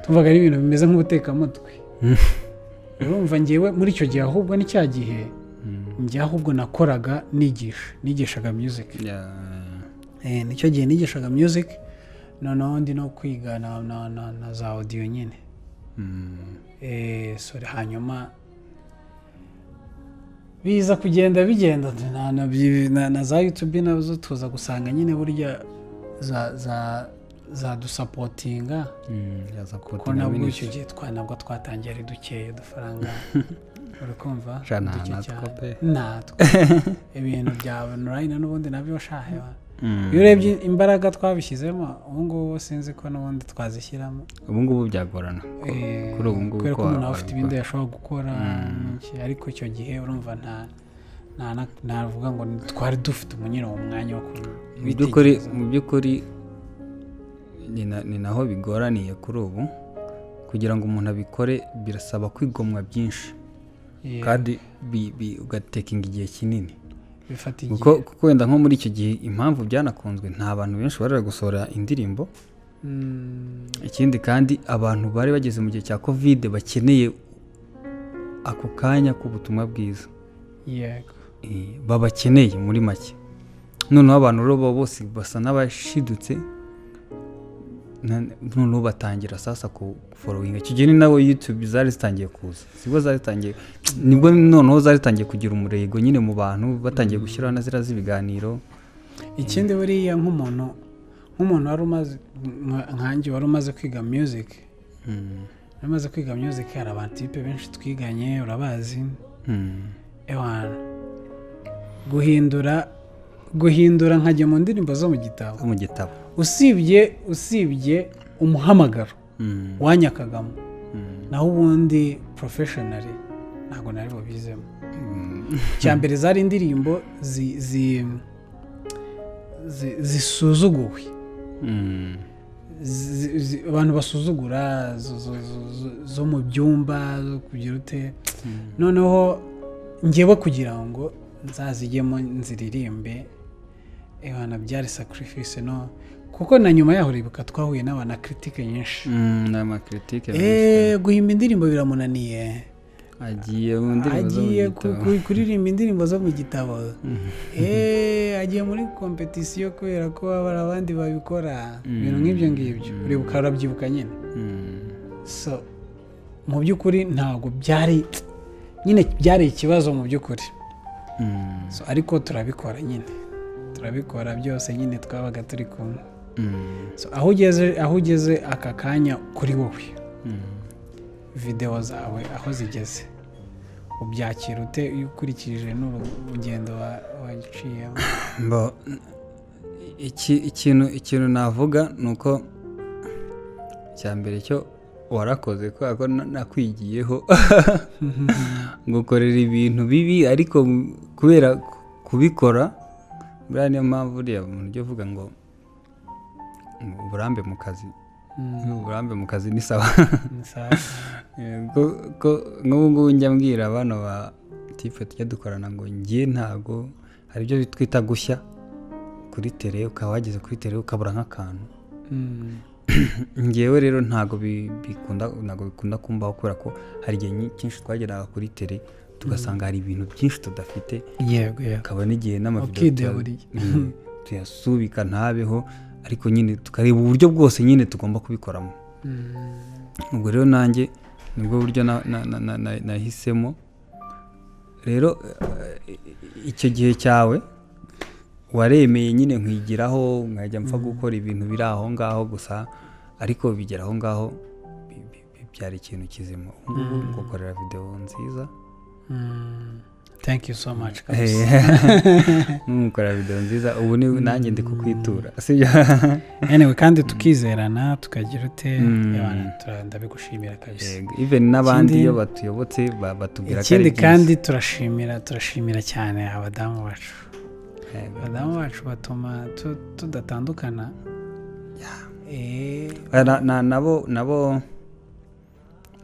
Twumvaga ari ibintu bimeze nk'ubutekamutwe. Urumva ngewe muri icyo gihe, ahubwo ni cya gihe njye ahubwo nakoraga nigishaga music. Nicyo gihe nigishaga music, noneho ndi no kwiga na za audio nyine. Sorry, hanyuma biza kugenda bigenda na za YouTube nazo tuza gusanga nyine burya za zadusupportinga. Yaza Kuko kutinga nabwo icyo ministry. gihe nabwo twatangiye ari dukeya udufaranga, uri kumva? Sha, nta Duke natwo cyane. pe. Natwo ibintu bya online n'ubundi nabyo shahewa. Mm. Iyo urebye imbaraga twabishyizemo ubu ngubu, sinzi ko n'ubundi twazishyiramo. Ubu ngubu byagorana kuri ubu ngubu Kubera ko ko umuntu aba afite ibindi wabikora. yashobora gukora n'iki, ariko icyo gihe urumva nta navuga ngo twari dufite umunyine uwo mwanya wo Mu by'ukuri, kubitekereza. mu by'ukuri ni naho bigoraniye kuri ubu. Kugira ngo umuntu abikore birasaba kwigomwa byinshi, kandi ugatekinga igihe kinini. Bifata igihe. Kuko wenda nko muri icyo gihe, impamvu byanakunzwe, nta bantu benshi bari gusohora indirimbo. Ikindi kandi, abantu bari bageze mu gihe cya COVID bakeneye ako kanya k'ubutumwa bwiza. Babakeneye muri make. Noneho abantu rero bose basa n'abashidutse, noneho batangira sasa ku followinga. Icyo gihe ni nawe YouTube zari zitangiye kuza, sibwo zari zitangiye, nibwo noneho zari zitangiye kugira umurego nyine mu bantu, batangiye gushyiraho na ziriya z'ibiganiro. Ikindi buriya nk'umuntu wari umaze nkanjye wari umaze kwiga music, wari umaze kwiga music, hari abatipe benshi twiganye, urabazi. Ewana, guhindura nkajya mu ndirimbo zo mu gitabo, zo mu gitabo, usibye umuhamagaro wanyakagamo, naho ubundi professionally ntabwo nari bubizemo. Icya mbere zari indirimbo zisuzuguwe, abantu basuzugura, zo mu byumba, zo kugira ute. Noneho ngewe kugira ngo Nzazijyemo nziririmbe. Ebana, byari sacrifice, no kuko na nyuma yaho uribuka twahuye n'abana critique nyinshi. Ni ama critique. Guhimba indirimbo biramunaniye. Agiye mu ndirimbo zo mu Agiye gitabo. Kuririmba indirimbo zo mu gitabo, agiye muri competition kubera ko hari abandi babikora, ibintu nk'ibyo ngibyo. Uribuka, urabyibuka nyine. So mu by'ukuri ntabwo byari nyine, byari ikibazo mu by'ukuri. So, ariko turabikora nyine, turabikora byose nyine, twabaga turi kumwe. So, aho ugeze aka kanya kuri wowe, videwo zawe aho zigeze, ubyakira ute iyo ukurikije n'urugendo waciyemo? Bo, ikintu navuga ni uko icya mbere cyo warakoze, kubera ko nakwigiyeho ngukorera ibintu bibi, ariko kubera kubikora buriya, niyo mpamvu uriya muntu ujya uvuga ngo uburambe mu kazi, uburambe mu kazi ni sawa. Ni sawa. Ko nk'ubu ngubu njya mbwira bano ba type tujya dukorana ngo njye ntago hari ibyo twita gushya kuri terrain, ukaba wageze kuri terrain ukabura nk'akantu. Ngewe rero ntago bikunda, ntago bikunda kumbaho, kubera ko hari igihe cyinshi twageraga kuri terrain tugasanga hari ibintu byinshi tudafite, yego yego hakaba n'igihe n'ama video Ukideburiye. Tuyasubika ntabeho, ariko nyine tukareba uburyo bwose nyine tugomba kubikoramo. Ubwo rero nanjye nibwo buryo nahisemo. Rero icyo gihe cyawe waremeye nyine nkwigiraho, nkajya mpfa gukora ibintu biri aho ngaho gusa, ariko bigera aho ngaho bibyara ikintu kizima. Ubu ngubu ngukorera videwo nziza. Thank you so much kabisa. Nkukorera videwo nziza, ubu ni nanjye ndi kukwitura, sibyo? Anyway, kandi tukizerana, tukagira ute. Ebana, ndabigushimira kabisa. Yego, even n'abandi Ikindi- iyo batuyobotse batubwira ko ari Ikindi byiza. kandi turashimira cyane abadamu bacu. Abadamu bacu batuma tudatandukana.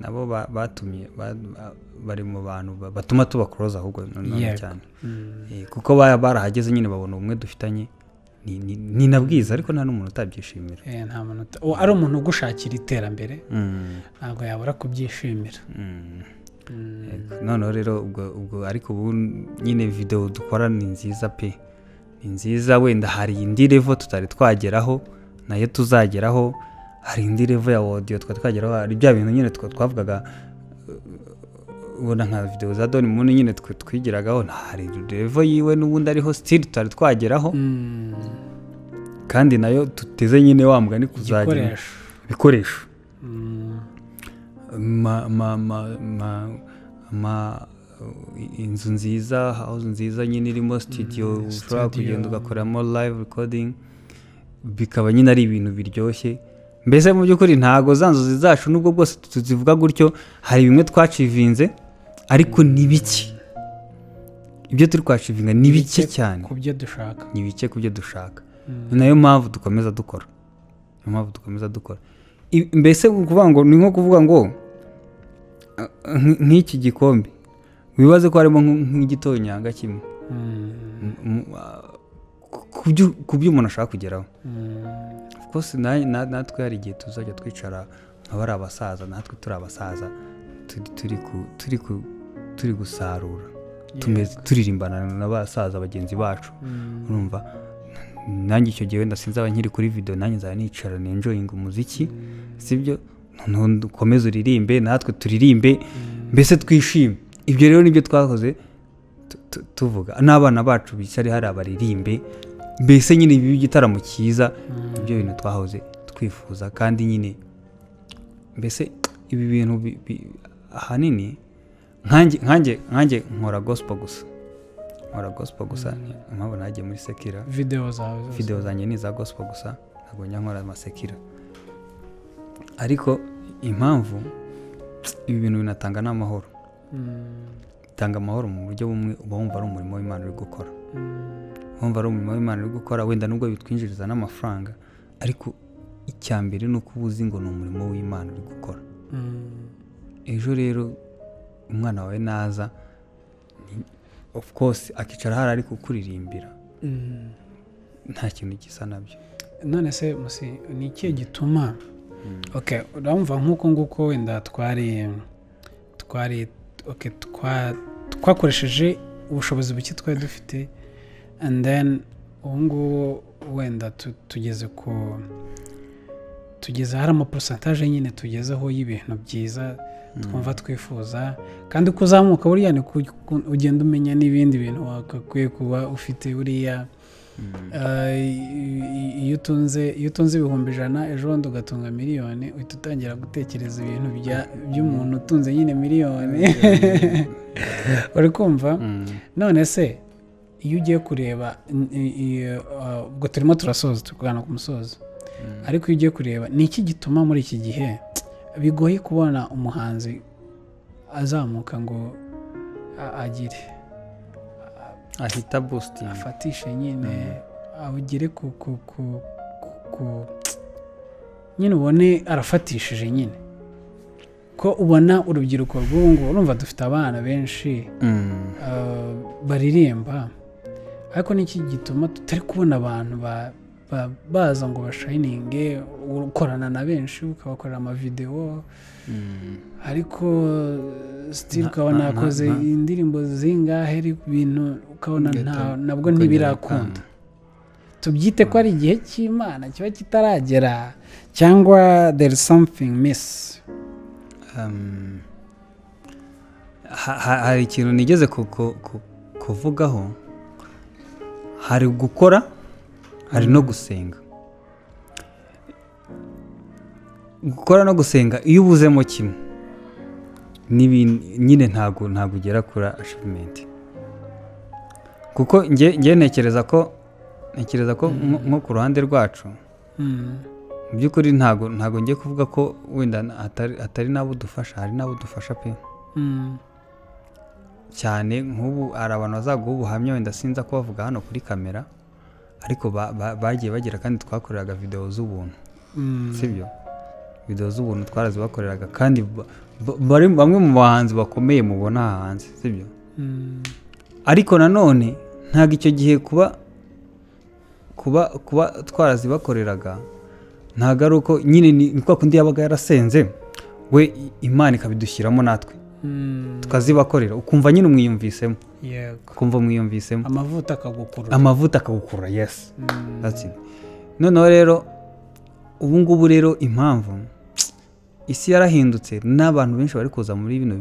Nabo batumye bari mu bantu batuma tuba close ahubwo nanone cyane. Kuko barahageze nyine babona ubumwe dufitanye, ni na bwiza, ariko nta n'umuntu utabyishimira. Nta muntu ari umuntu ugushakira iterambere, ntabwo yabura kubyishimira. Yego. Noneho rero ubwo ariko ubu nyine video dukora ni nziza pe, ni nziza. Wenda hari indi level tutari twageraho, nayo tuzageraho. Hari indi level ya audio twari twageraho, hari bya bintu nyine twavugaga, ubona nka video za Don Moon nyine twe twigiragaho, hari level yiwe n'ubundi ariho still tutari twageraho, kandi nayo tuteze nyine wa mugani kuzagira Igikoresho. Ibikoresho, ma ma ma ma ma inzu nziza, house nziza nyine irimo studio, ushobora studio. kugenda ugakoramo live recording, bikaba nyine ari ibintu biryoshye. Mbese mu by'ukuri ntago za nzozi zacu, nubwo bwose tuzivuga gutyo, hari bimwe twachievinze, ariko ni bike. Ibyo turi kwachievinga ni bike cyane ku byo dushaka. Ni bike ku byo dushaka. Ni nayo mpamvu dukomeza dukora, niyo mpamvu dukomeza dukora. Mbese ukuvuga ngo ni nko kuvuga ngo nk'iki gikombe, wibaze ko harimo nk'igitonyanga kimwe ku byo umuntu ashaka kugeraho. Of course, natwe hari igihe tuzajya twicara nka bari abasaza, natwe turi abasaza, turi gusarura, tumeze turirimbana n'abasaza bagenzi bacu. Urumva nanjye icyo gihe wenda sinzaba nkiri kuri video, nanjye nzaba nicara nenjoyinga umuziki, sibyo? Noneho ukomeze uririmbe, natwe turirimbe, mbese twishime. Ibyo rero nibyo twakoze tuvuga n'abana bacu bicare hariya baririmbe, mbese nyine bibe igitaramo cyiza. Ibyo bintu twahoze twifuza, kandi nyine mbese ibi bintu ahanini nkanjye nkora gospel gusa, nkora gospel gusa. Impamvu nagiye muri secular, Video zawe zose. Video zanjye ni iza gospel gusa, ntabwo njya nkora ama secular. Ariko impamvu ibi bintu binatanga n'amahoro, bitanga amahoro mu buryo bumwe, uba wumva ari umurimo w'Imana uri gukora, wumva ari umurimo w'Imana uri gukora. Wenda nubwo bitwinjiriza n'amafaranga, ariko icya mbere ni uko uba uzi ngo ni umurimo w'Imana uri gukora. Ejo rero umwana wawe naza Of course akicara hari ari kukuririmbira, nta kintu gisa nabyo. None se musi, ni ikihe gituma, okay, urumva nk'uko nguko wenda twari okay, twakoresheje ubushobozi buke twari dufite, and then ubu ngubu wenda tugeze ku tugeze hari amaporosentaje nyine tugezeho y'ibintu byiza twumva twifuza, kandi uko uzamuka buriya ni ugenda umenya n'ibindi bintu wakakwiye kuba ufite buriya. Iyo utunze 100,000 ejo bundi ugatunga miliyoni, uhita utangira gutekereza ibintu by'umuntu utunze nyine miliyoni. Uri kumva? None se iyo ugiye kureba, ubwo turimo turasoza, turi ku musozo, ariko iyo ugiye kureba ni iki gituma muri iki gihe bigoye kubona umuhanzi azamuka ngo agire ahita boosting, afatishe nyine, awugere ku nyine ubone arafatishije nyine, ko ubona urubyiruko rw'ubu ngubu, urumva dufite abana benshi baririmba, ariko niki gituma tutari kubona abantu baza ngo bashininge, ukorana na benshi ukabakorera amavideo, ariko still ukabona akoze indirimbo zingahe ibintu ukabona nabwo ntibirakunda. Tubyite ko ari igihe cy'Imana kiba kitaragera, cyangwa there is something miss. Hari ikintu nigeze kuvugaho, hari gukora hari no gusenga. Gukora no gusenga iyo ubuzemo kimwe nyine ntago ugera kuri achievement. Kuko nge ntekereza ko nko ku ruhande rwacu mu by'ukuri ntago ngiye kuvuga ko wenda atari nabo dufasha, hari nabo dufasha pe cyane. Nk'ubu hari abantu bazaguha ubuhamya, wenda sinza kubavuga hano kuri kamera, ariko bagiye bagira, kandi twakoreraga video z'ubuntu, sibyo? Video z'ubuntu twarazibakoreraga, kandi bari bamwe mu bahanzi bakomeye mubona hanze, sibyo? Ariko nanone ntago icyo gihe kuba twarazibakoreraga ntago ari uko nyine ni kwa kundi yabaga yarasenze we, Imana ikabidushyiramo natwe tukazibakorera, ukumva nyine umwiyumvisemo. Yego, ukumva umwiyumvisemo, amavuta akagukurura, amavuta akagukurura. Yes, that's it. Noneho rero ubu ngubu rero impamvu isi yarahindutse n'abantu benshi bari kuza muri bino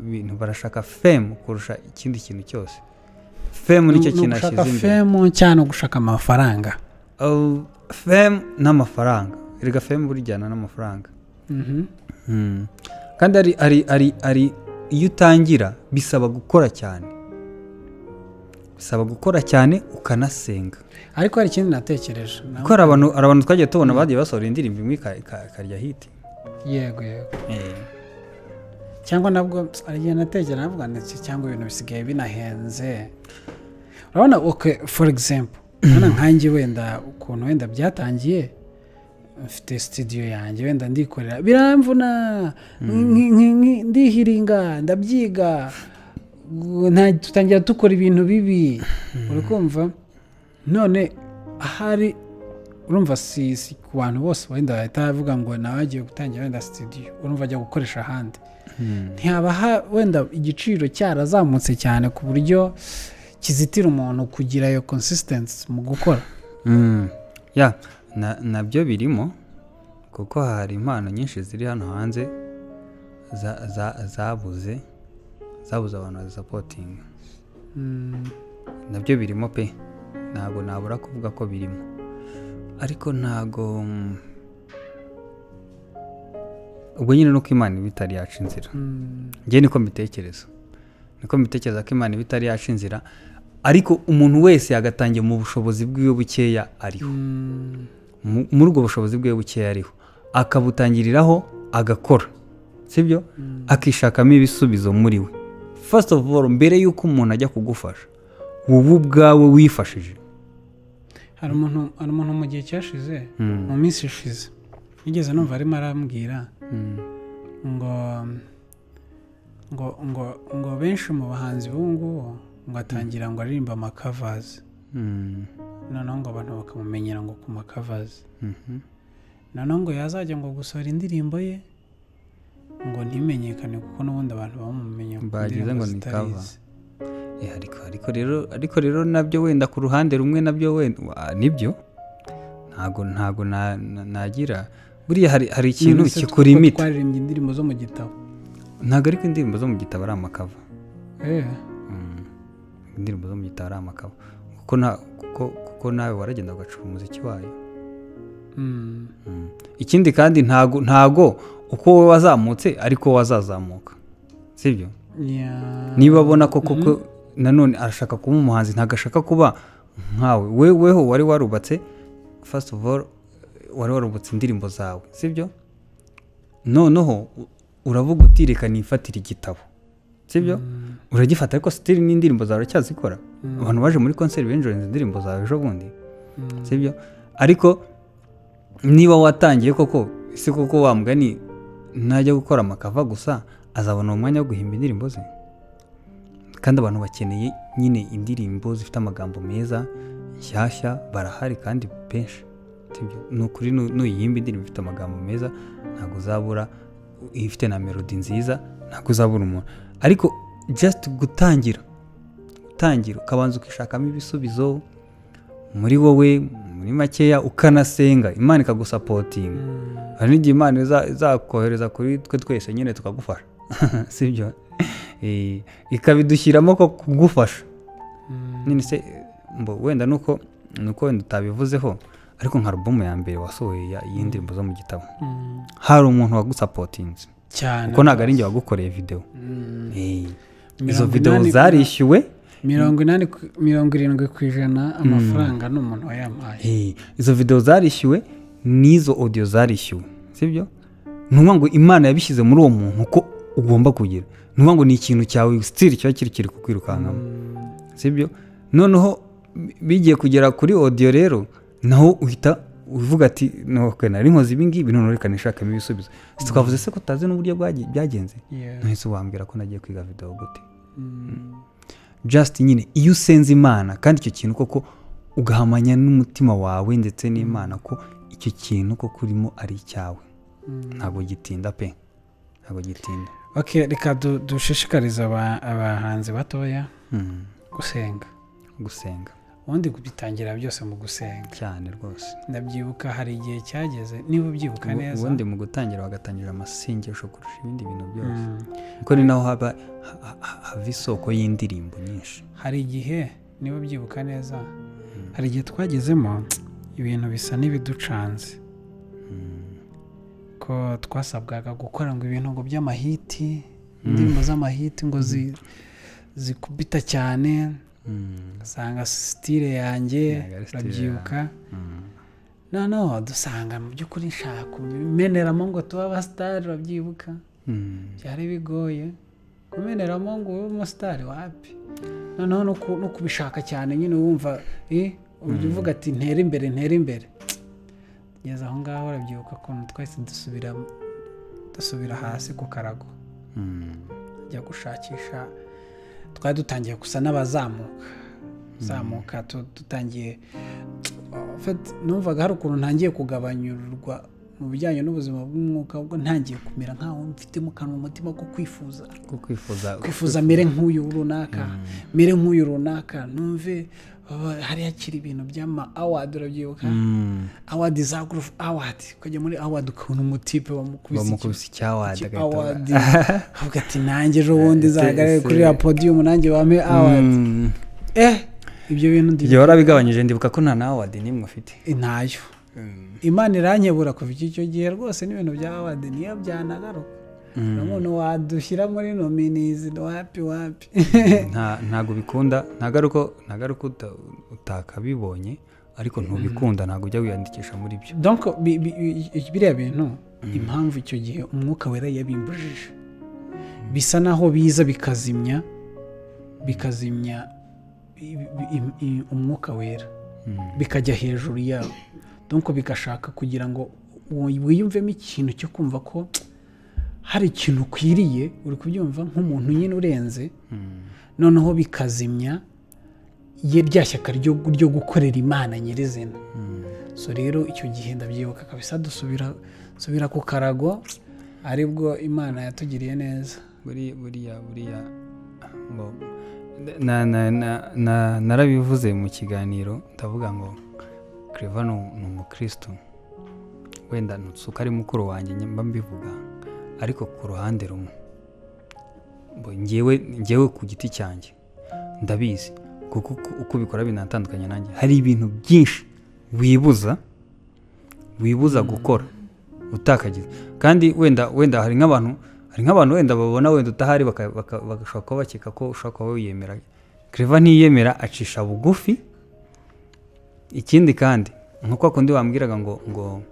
bintu barashaka fame kurusha ikindi kintu cyose. Fame nicyo kintu ashize imbere, fame cyane gushaka amafaranga. Fame n'amafaranga, erega fame burijyana n'amafaranga. Kandi ari iyo utangira bisaba gukora cyane, bisaba gukora cyane ukanasenga. Ariko hari ikindi natekereje, kuko hari abantu twagiye tubona bagiye basohora indirimbo imwe ikarya hit. Yego cyangwa nabwo ari natekereje navuga ndetse cyangwa ibintu bisigaye binahenze. Urabona, okay, for example hano nkanjye wenda ukuntu wenda byatangiye, mfite studio yanjye wenda ndikorera, biramvuna, ndihiringa, ndabyiga, tutangira dukora ibintu bibi, uri kumva? None ahari urumva si ku bantu bose wenda bahita bavuga ngo nawe agiye gutangira wenda studio, urumva ajya gukoresha ahandi, ntihaba wenda igiciro cyarazamutse cyane ku buryo kizitira umuntu kugira iyo consistency mu gukora. Ya, nabyo birimo, kuko hari impano nyinshi ziri hano hanze zabuze abantu bazisapotinga. Nabyo birimo pe, ntabwo nabura kuvuga ko birimo, ariko ntago ubwo nyine nuko Imana iba itari yaca inzira. Njye niko mbitekereza, ko Imana iba itari yaca inzira, ariko umuntu wese yagatangiye mu bushobozi bwiwe bukeya ariho, muri ubwo bushobozi bwiwe bukeya ariho akabutangiriraho agakora, sibyo? Akishakamo ibisubizo muri we. First of all, mbere yuko umuntu ajya kugufasha, wowe ubwawe wifashije. Hari umuntu mu gihe cyashize, mu minsi ishize, nigeze numva arimo arambwira ngo benshi mu bahanzi b'ubu ngubu Ngo atangira ngo aririmba amacovers. Noneho ngo abantu bakamumenyera ngo ku macovers. Noneho ngo yazajya ngo gusohora indirimbo ye ngo ntimenyekane, kuko n'ubundi abantu bamumenye ku Bagize ndirimbo ngo ni zitari cover. ize. Ariko rero nabyo wenda ku ruhande rumwe nabyo wenda nibyo, ntago nagira buriya hari ikintu None se kikurimita. Twaririmbye indirimbo zo mu gitabo. Ntabwo, ariko indirimbo zo mu gitabo ari amacover. Indirimbo zo mu gitabo ari amacover, kuko nta kuko kuko nawe waragenda ugacura umuziki wayo. Ikindi kandi ntago uko wowe wazamutse ariko wazazamuka, sibyo? Yeah. Niba abona ko koko nanone arashaka kuba umuhanzi, ntabwo ashaka kuba nkawe. Weho wari warubatse, first of all wari warubatse indirimbo zawe, sibyo? Noneho uravuga uti: "Reka nifatire igitabo," sibyo? Uragifata, ariko still n'indirimbo zawe uracyazikora. Abantu baje muri concert benjoyinze indirimbo zawe ejo bundi, sibyo? Ariko niba watangiye koko, si koko wa mugani najya gukora amacover gusa, azabona umwanya wo guhimba indirimbo ze? Kandi abantu bakeneye nyine indirimbo zifite amagambo meza, nshyashya, barahari kandi benshi, sibyo? Ni ukuri nuyihimba indirimbo ifite amagambo meza, ntabwo uzabura, ifite na melody nziza, ntabwo uzabura umuntu. Ariko just gutangira ukabanza ukishakamo ibisubizo muri wowe, muri makeya ukanasenga, Imana ikagusupportinga. Hari n'igihe Imana izakohereza kuri twe twese nyine tukagufasha, sibyo? Ikabidushyiramo ko kugufasha nyine. Se mbo wenda nuko wenda utabivuzeho, ariko nka alubumu ya mbere wasohoye y'indirimbo zo mu gitabo, hari umuntu wagusupportinze? Cyane. Kuko ntabwo ari njye wagukoreye videwo. Izo Mirongo videwo inani zarishyuwe. 80 70% amafaranga ni umuntu wayampaye. Izo videwo zarishyuwe n'izo audio zarishyuwe, sibyo? Ni ukuvuga ngo Imana yabishyize muri uwo muntu ko ugomba kugira, ni ukuvuga ngo ni ikintu cyawe still kiba kiri kukwirukankamo, sibyo? Noneho bigiye kugera kuri audio rero, naho uhita uvuga ati: "Nuko nari nkoze ibi ngibi, none reka nishakemo ibisubizo." Si twavuze se ko utazi n'uburyo byagenze? Yeah. Nahise wambwira ko nagiye kwiga video gute? Just nyine iyo usenze Imana, kandi icyo kintu koko ugahamanya n'umutima wawe ndetse n'Imana ko icyo kintu koko urimo ari icyawe, ntabwo gitinda pe, ntabwo gitinda. Okay, reka dushishikarize abahanzi batoya gusenga. Gusenga. Ubundi bitangira byose mu gusenga. Cyane rwose. Ndabyibuka hari igihe cyageze, niba ubyibuka neza. Ubundi mu gutangira bagatangira amasengesho kurusha ibindi bintu byose, kuko ni naho haba hava isoko y'indirimbo nyinshi. Hari igihe, niba ubyibuka neza, hari igihe twagezemo ibintu bisa n'ibiducanze, ko twasabwaga gukora ngo ibintu ngo by'amahit, indirimbo z'amahit ngo zikubita cyane. Usanga style yanjye Ntabwo ari style. Urabyibuka? Noneho dusanga mu by'ukuri nshaka kumeneramo ngo tube abasitari, urabyibuka? Byari bigoye kumeneramo ngo ube umusitari, wapi. Noneho no kubishaka cyane nyine, wumva ujya uvuga ati: "Ntere imbere, ntere imbere." Tugeze aho ngaho, urabyibuka ukuntu twahise dusubira hasi ku karago, tujya gushakisha. Twari dutangiye gusa n'abazamuka zamuka, dutangiye. En fait, numvaga hari ukuntu ntangiye kugabanyurwa mu bijyanye n'ubuzima bw'umwuka, ubwo ntangiye kumera nkaho mfitemo akantu mu mutima ko kwifuza, ko kwifuza. Kwifuza mere nk'uyu runaka, mere nk'uyu runaka, numve hari hakiri ibintu by'ama award, urabyibuka? Award za Groove Award, ukajya muri award ukabona umutipe bamukubise Bamukubise icyaward. Iki Agahita award, avuga ati: "Nanjye ejo bundi nzahagarare kuri ya podium, nanjye bampe award." Ibyo bintu ndi Igihe warabigabanyije, ndibuka ko nta na award n'imwe ufite. Ntayo. Imana irankebura kuva icyo gihe rwose, n'ibintu bya award niyo byanagaruka, umuntu wadushyira muri nominees, wapi wapi. Ntabwo bikunda, ntabwo ari uko utakabibonye, ariko ntubikunda, ntabwo ujya wiyandikisha muri byo. Donc biriya bintu, impamvu icyo gihe Umwuka Wera yabimbujije, bisa naho biza bikazimya Umwuka Wera, bikajya hejuru yawo. Donc bigashaka kugira ngo wiyumvemo ikintu cyo kumva ko hari ikintu ukwiriye, uri kubyumva nk'umuntu nyine urenze, noneho bikazimya ye rya shyaka ryo gukorera Imana nyirizina. So rero icyo gihe ndabyibuka kabisa, dusubira ku karago, aribwo Imana yatugiriye neza. Buriya ngo na narabivuze mu kiganiro, ndavuga ngo Clever ni umukristo, wenda nutsuka ari mukuru wanjye mba mbivuga, ariko ku ruhande rumwe ngewe ku giti cyanjye ndabizi kuko uko ubikora binatandukanye nanjye. Hari ibintu byinshi wibuza gukora utakagize, kandi wenda hari nk'abantu wenda babona wenda utahari bagashobora kuba bakeka ko ushobora kuba wiyemera. Clever ntiyemera, acisha bugufi. Ikindi kandi nkuko kundi wambwiraga ngo ngo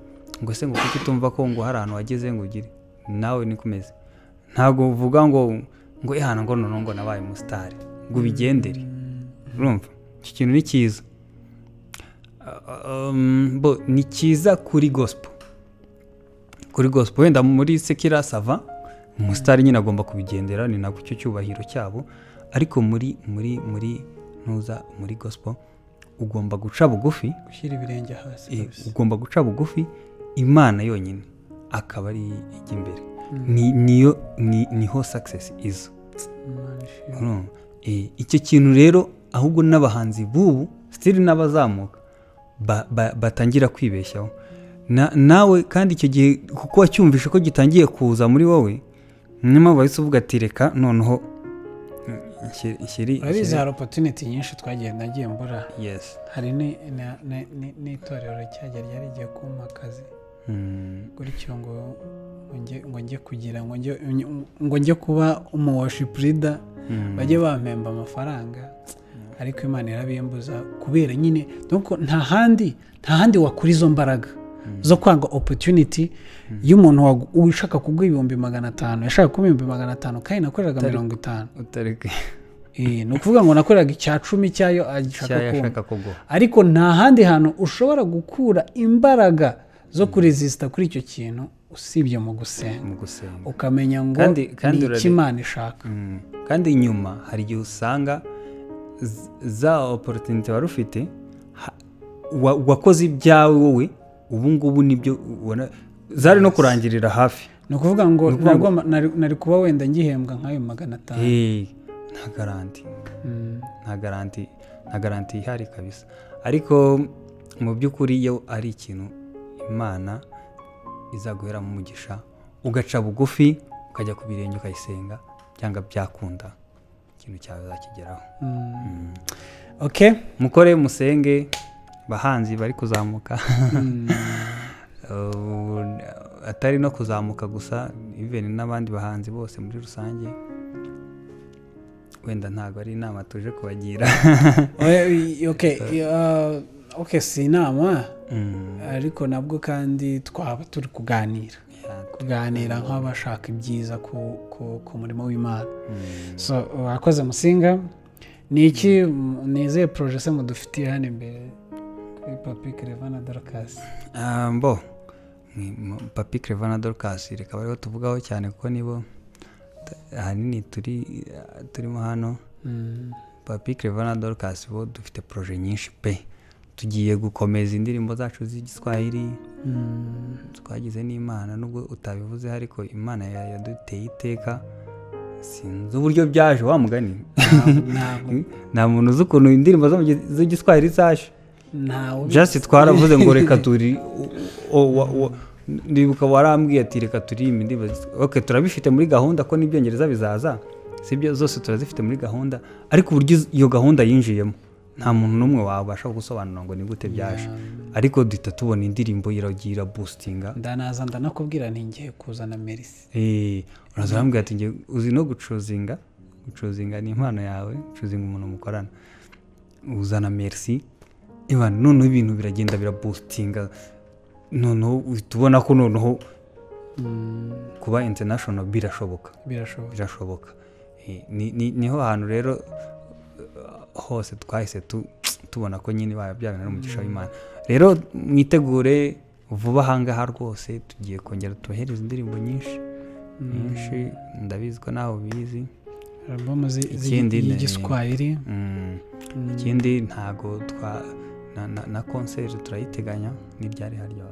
ngo se ngo kuki utumva ko ngo hari ahantu wageze ngo ugire, nawe nikomeze. Ntabwo uvuga ngo ngo ihana ngo none ngo nabaye umusitari ngo ubigendere. Urumva iki kintu ni cyiza, ni cyiza kuri gospel. Kuri gospel wenda muri sekira sava umusitari nyine agomba kubigendera, ni nako cyo cyubahiro cyabo, ariko muri muri muri ntuza muri gospel ugomba guca bugufi, gushyira ibirenge hasi, ugomba guca bugufi, Imana yonyine akaba ari ijya imbere. Niyo niho success is. Icyo kintu rero ahubwo n'abahanzi bubu still n'abazamuka batangira kwibeshyaho nawe, kandi icyo gihe kuko wacyumvishe ko gitangiye kuza muri wowe, niyo bahise uvuga ati reka noneho urabizi hari opportunity nyinshi twagiye nagiye mbura. Yes, hari n'itorero cyajya ryari rigiye kumpa akazi gutyo ngo njye kugira ngo njye kuba umu worship leader, bajye bampemba amafaranga, ariko Imana irabimbuza kubera nyine donc nta handi wakura izo mbaraga zo kwanga opportunity y'umuntu ushaka kuguha 500,000, yashaka kuguha 500,000 kandi nakoreraga 50. Ni ukuvuga ngo nakoreraga icya 10 cyayo ashaka kuguha, ariko nta handi hantu ushobora gukura imbaraga zo kuresista kuri icyo kintu usibye mu gusenga, ukamenya ngo ni iki Imana ishaka. Kandi nyuma hari igihe usanga za opportunity wari ufite wakoze ibyawe wowe, ubu ngubu nibyo ubona zari no kurangirira hafi. Ni ukuvuga ngo nari kuba wenda ngihembwa nk'ayo 500. Nta garanti, nta garanti ihari kabisa. Ariko mu by'ukuri iyo ari ikintu Imana izaguhera mu mugisha, ugaca bugufi ukajya ku birenge ukayisenga, cyangwa byakunda ikintu cyawe uzakigeraho. Okay, mukore musenge bahanzi bari kuzamuka. Atari no kuzamuka gusa, even n'abandi bahanzi bose muri rusange, wenda ntago ari inama tuje kubagira. Okay, si inama, ariko nabwo kandi twaba turi kuganira nk'abashaka ibyiza ku murimo w'Imana. So wakoze Musinga, ni iki nizeye projet se mudufitiye hano imbere kuri Papi Clever na Dorcas? Bo Papi Clever na Dorcas reka bariho tuvugaho cyane kuko nibo ahanini turimo hano. Papi Clever na Dorcas bo dufite projet nyinshi pe. Tugiye gukomeza indirimbo zacu z'igiswahili, twagize n'Imana nubwo utabivuze, ariko Imana yaduteye iteka, sinzi uburyo byaje wa mugani. Nta muntu uzi ukuntu indirimbo z'igiswahili zaje. Just twaravuze ngo reka turi, ndibuka warambwiye ati reka turirimbe indirimbo. Okay, turabifite muri gahunda ko n'ibyongereza bizaza, sibyo zose turazifite muri gahunda, ariko uburyo iyo gahunda yinjiyemo nta muntu n'umwe wabasha gusobanura ngo ni gute byaje, ariko duhita tubona indirimbo iragira boostinga. Ndanaza ndanakubwira nti ngiye kuzana Merci. Uraza urambwira ati ngiye, uzi no gucuzinga ni impano yawe, gucuzinga umuntu mukorana, uzana Merci. None ibintu biragenda biraboostinga, noneho tubona ko noneho kuba international birashoboka. Niho hantu rero hose twahise tubona ko nyine bya bintu ari umugisha w'Imana. Rero mwitegure vuba ahangaha rwose tugiye kongera tubahereza indirimbo nyinshi Nyinshi, ndabizi ko nawe ubizi. Album Ikindi y'igiswahili. Ikindi ntago twa na concert turayiteganya, n'ibyari harya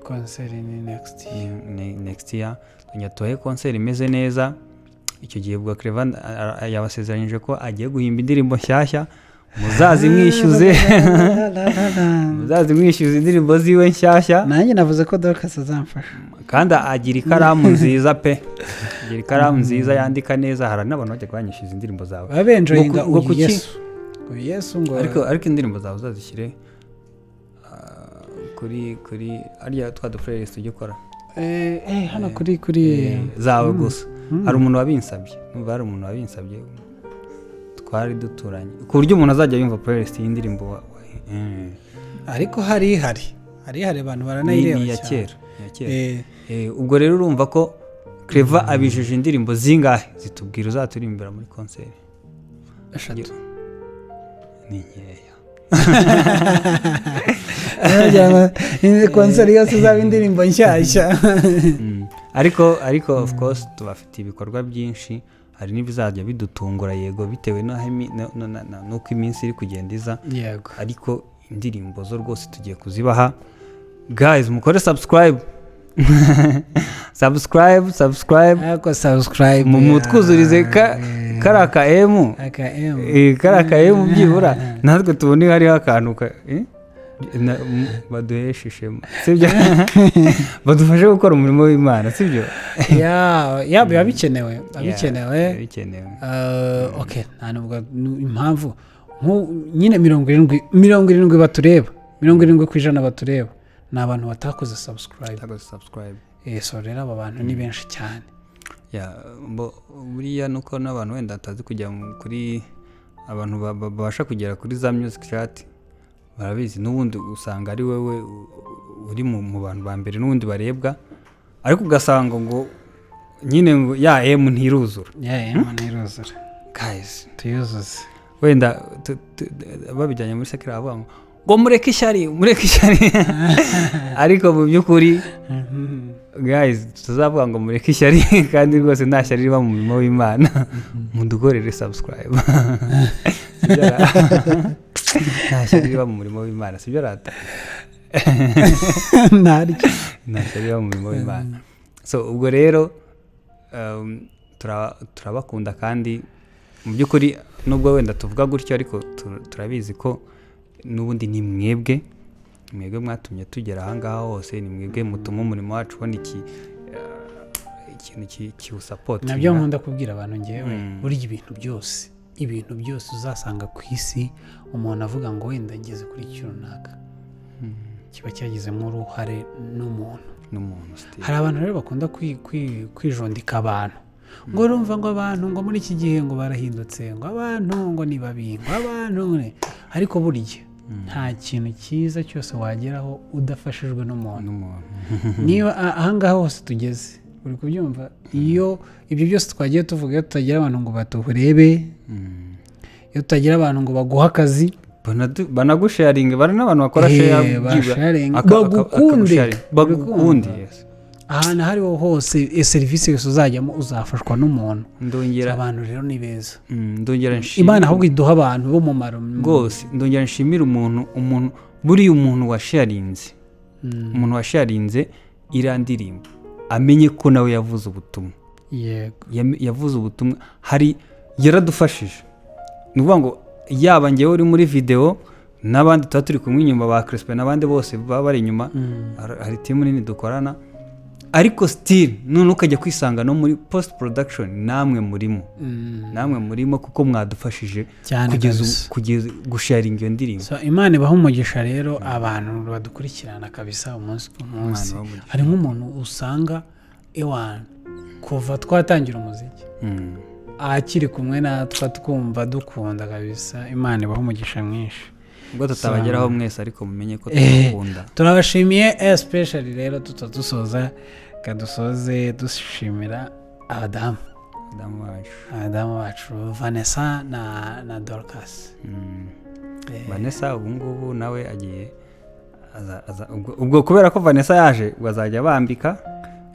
Concert ni next year. Ni next year tujya tubahe concert imeze neza. Icyo gihe ubwo Clever yabasezeranyije ko agiye guhimba indirimbo nshyashya, muzazimwishyuze muzazimwishyuze indirimbo ziwe nshyashya. Nanjye navuze ko Dorcas azamfasha. Kandi agira ikaramu nziza pe, agira ikaramu nziza yandika neza. Hari n'abantu bajya kubanyishyuza indirimbo zawe babenjoyinga Ngo uyu kuki- Yesu, uyu Yesu ngo ariko indirimbo zawe uzazishyire kuri ariya twa du playlist ujya ukora. Hano kuri zawe gusa. Hari umuntu wabinsabye, numva hari umuntu wabinsabye twari duturanye, ku buryo umuntu azajya yumva playlist y'indirimbo Ariko hari abantu baranayireba Ni iya cyane. kera, ni iya kera. Ubwo rero urumva ko Clever abijije indirimbo zingahe zitubwira uzaturimbira muri concert? 3. Ni nkeya. Concert yose izaba indirimbo nshyashya. Ariko of course tubafite ibikorwa byinshi, hari n'ibizajya bidutungura, yego, bitewe n'uko iminsi iri kugenda iza. Ariko indirimbo zo rwose tugiye kuzibaha. Guys, mukore subscribe, subscribe, subscribe. Ariko subscribe Mutwuzurize kariya ka M. Aka M. Kariya ka M byibura natwe tubone hariho akantu baduheshe ishema, sibyo? Badufashe gukora umurimo w'Imana, sibyo? Ya, biba bikenewe, biba bikenewe. Yeah, bikenewe. Okay, nta nubwo impamvu nyine 70 batureba, 70% batureba ni abantu batakoze subscribe. Batakoze subscribe. So rero aba bantu ni benshi cyane. Yeah, buriya nuko n'abantu wenda batazi kujya kuri abantu babasha kugera kuri za music chat barabizi, n'ubundi usanga ari wewe uri mu bantu ba mbere n'ubundi barebwa, ariko ugasanga ngo nyine ngo ya M ntiruzura. Ya M ntiruzura. Guys, tuyuzuze. Wenda babijyanye muri sekera bavuga ngo mureke ishyari, mureke ishyari. Ariko mu by'ukuri guys, tuzavuga ngo mureke ishyari kandi rwose nta shyari riba mu murimo w'Imana. Mudukorere subscribe. Nta shyari riba mu murimo w'Imana, sibyo rata? Ntaryo. Nta shyari riba mu murimo w'Imana. So ubwo rero turabakunda kandi mu by'ukuri nubwo wenda tuvuga gutyo ariko turabizi ko n'ubundi ni mwebwe mwatumye tugera aha ngaha hose, ni mwebwe mutuma umurimo wacu ubona ikintu kiwusapotinga. Nabyo nkunda kubwira abantu ngewe, burya ibintu byose uzasanga ku isi umuntu avuga ngo wenda ngeze kuri iki runaka, kiba cyagizemo uruhare n'umuntu. Hari abantu rero bakunda kwijondika abantu ngo urumva ngo abantu ngo muri iki gihe ngo barahindutse, ngo abantu ngo ni babi, ngo abantu ne, ariko burya nta kintu cyiza cyose wageraho udafashijwe n'umuntu. Niba ahangaha hose tugeze, uri kubyumva, iyo ibyo byose twagiye tuvuga, iyo tutagira abantu ngo batuhurebe, iyo tutagira abantu ngo baguhe akazi, banagusharinge, bari n'abantu bakora share, bagukunde, bagukunde. Ahantu aho ariho hose serivisi yose uzajyamo uzafashwa n'umuntu. Ndongera abantu rero ni beza. Ndongera nshimira Imana ahubwo iduha abantu b'umumaro rwose. Ndongera nshimira umuntu buriya umuntu washarinze, umuntu washarinze iriya ndirimbo amenye ko nawe yavuze ubutumwa. Yego, yavuze ubutumwa, hari yaradufashije. Ni ukuvuga ngo yaba ngewe uri muri video n'abandi tuba turi kumwe inyuma ba Crispin n'abandi bose baba bari inyuma, hari team nini dukorana, ariko still none ukajya kwisanga no muri post production namwe murimo, namwe murimo kuko mwadufashije kugeza gusharinga iyo ndirimbo. So Imana ibaha umugisha rero abantu badukurikirana kabisa umunsi ku munsi. Hari nk'umuntu usanga ewan kuva twatangira umuziki akiri kumwe natwe twumva dukunda kabisa. Imana ibaha umugisha mwinshi. Ubwo tutabageraho mwese ariko mumenye ko tubakunda. Turabashimiye especially rero tutadusoza kadusoze dushimira abadamu bacu Vanessa na Dorcas. Vanessa ubu ngubu nawe agiye ubwo kubera ko Vanessa yaje bazajya bambika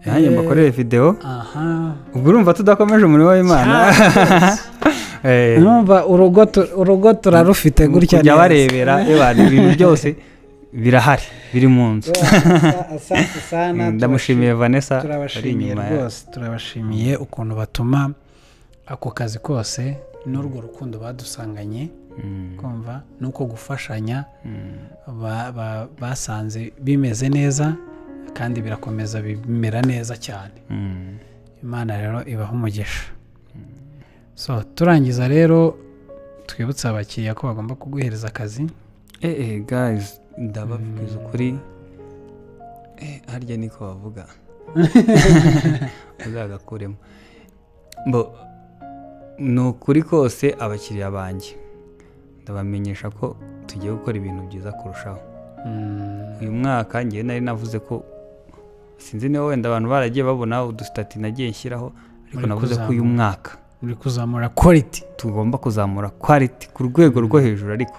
Nanjye mbakorere video. Ubwo urumva tudakomeje umurimo w'Imana. Numva urugo turarufite gutya neza. Kujya barebera ibintu byose birahari biri mu nzu. Asante sana. Ndamushimiye Vanessa, turabashimiye rwose, turabashimiye ukuntu batuma ako kazi kose n'urwo rukundo badusanganye, kumva nuko gufashanya basanze bimeze neza kandi birakomeza bimera neza cyane. Imana rero ibaha umugisha. So turangiza rero twibutsa abakiriya ko bagomba kuguhereza akazi. Guys, ndababwiza ukuri, harya niko bavuga uzagakuremo. Bo ni ukuri kose abakiriya banjye ndabamenyesha ko tugiye gukora ibintu byiza kurushaho. Uyu mwaka ngiye nari navuze ko sinzi niba wenda abantu baragiye babona udustati nagiye nshyiraho, ariko navuze ko uyu mwaka muri kuzamura quality, tugomba kuzamura quality ku rwego rwo hejuru, ariko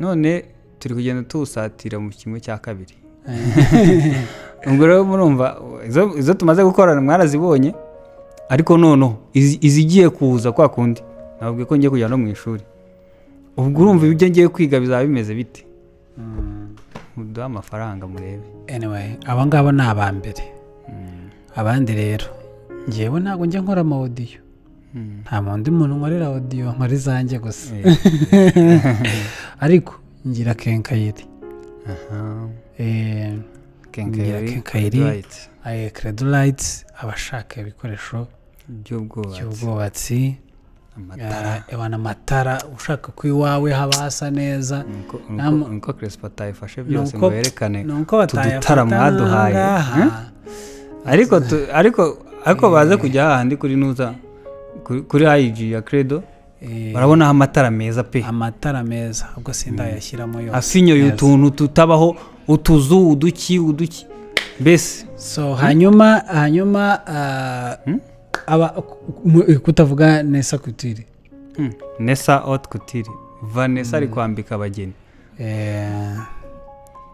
none turi kugenda tuwusatira mu kimwe cya kabiri. Ubwo rero murumva izo tumaze gukorana mwarazibonye, ariko noneho izigiye kuza kwa kundi nababwiye ko ngiye kujya no mu ishuri. Ubwo urumva ibyo ngiye kwiga bizaba bimeze bite? Muduhe amafaranga murebe. Anyway, aba ngabo ni aba mbere. Abandi rero ngewe ntabwo njya nkora ama audio. Nta wundi muntu nkorera audio, nkora izanjye gusa. Ariko ngira kenkayeri. Kenkayeri, Credolight, abashaka ibikoresho by'ubwubatsi, amatara, ushaka ko iwawe haba hasa neza. Nuko Crespo atayifashe byose ngo yerekane tudutara mwaduhaye. Ariko baze kujya hahandi kuri nuza kuri IG ya Credo, barabona amatara meza pe. Amatara meza, ubwo sindayashyiramo yose. Afinyoye utuntu tutabaho, utuzu, uduki mbese. So hanyuma aba kutavuga Nesa Couture. Nesa Haute Couture. Vanessa ari kwambika abageni.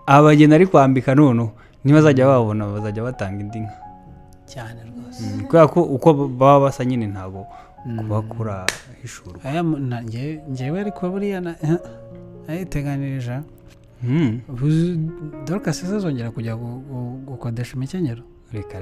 Abageni ari kwambika noneho ntibazajya babona, bazajya batanga indi nka cyane rwose. Kubera ko uko baba basa nyine ntabwo kuba kurahishurwa. Aya ngewe ariko buriya ayiteganirije. Dorcas azongera kujya gukodesha imikenyero. Reka.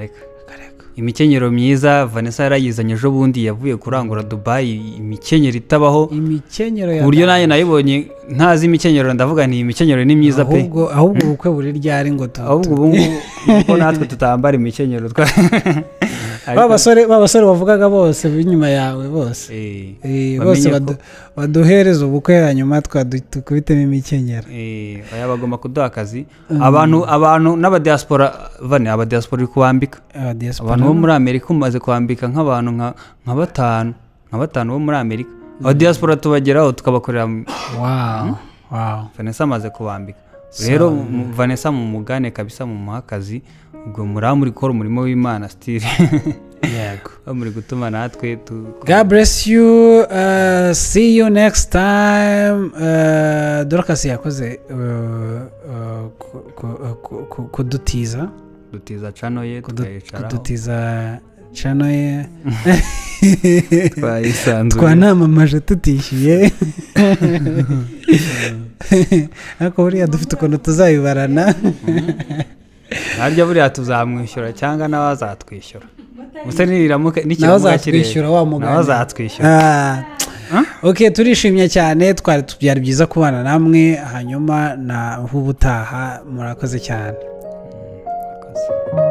Imikenyero myiza Vanessa yarayizanye ejo bundi, yavuye kurangura Dubai, imikenyero itabaho. Imikenyero ya buryo nanjye nayibonye ntazi imikenyero, ndavuga nti imikenyero ni myiza pe. Ahubwo ubukwe buri ryari ngo ahubwo ubu ngubu natwe tutambara imikenyero twa babasore bavugaga bose binyuma yawe bose. Bose baduhereza ubukwe hanyuma tukubitemo imikenyero. Oya bagomba kuduha akazi. Abantu n'abadiaspora, Vane, abadiaspora uri kubambika. Abantu bo muri Amerika umaze kwambika nk'abantu nka batanu bo muri Amerika. Abadiaspora tubageraho tukabakorera. Wow. Vanessa amaze kubambika. Rero Vanessa mumugane kabisa, mumuha akazi. Ubwo muri gukora umurimo w'Imana still. Yego. Muri gutuma natwe God bless you. See you next time. Dorcas yakoze kudutiza channel ye, tukayicaraho. Kudutiza channel ye. Twayisanzuye. Twanamamaje tutishyuye. Ariko buriya dufite ukuntu tuzayibarana. Harya buriya tuzamwishyura cyangwa nawe azatwishyura. Gusa niramuka nikiramuka wa mugani nawe azatwishyura. Okay, turishimye cyane, twari byari byiza kubana namwe, hanyuma na ubutaha murakoze cyane. Murakoze.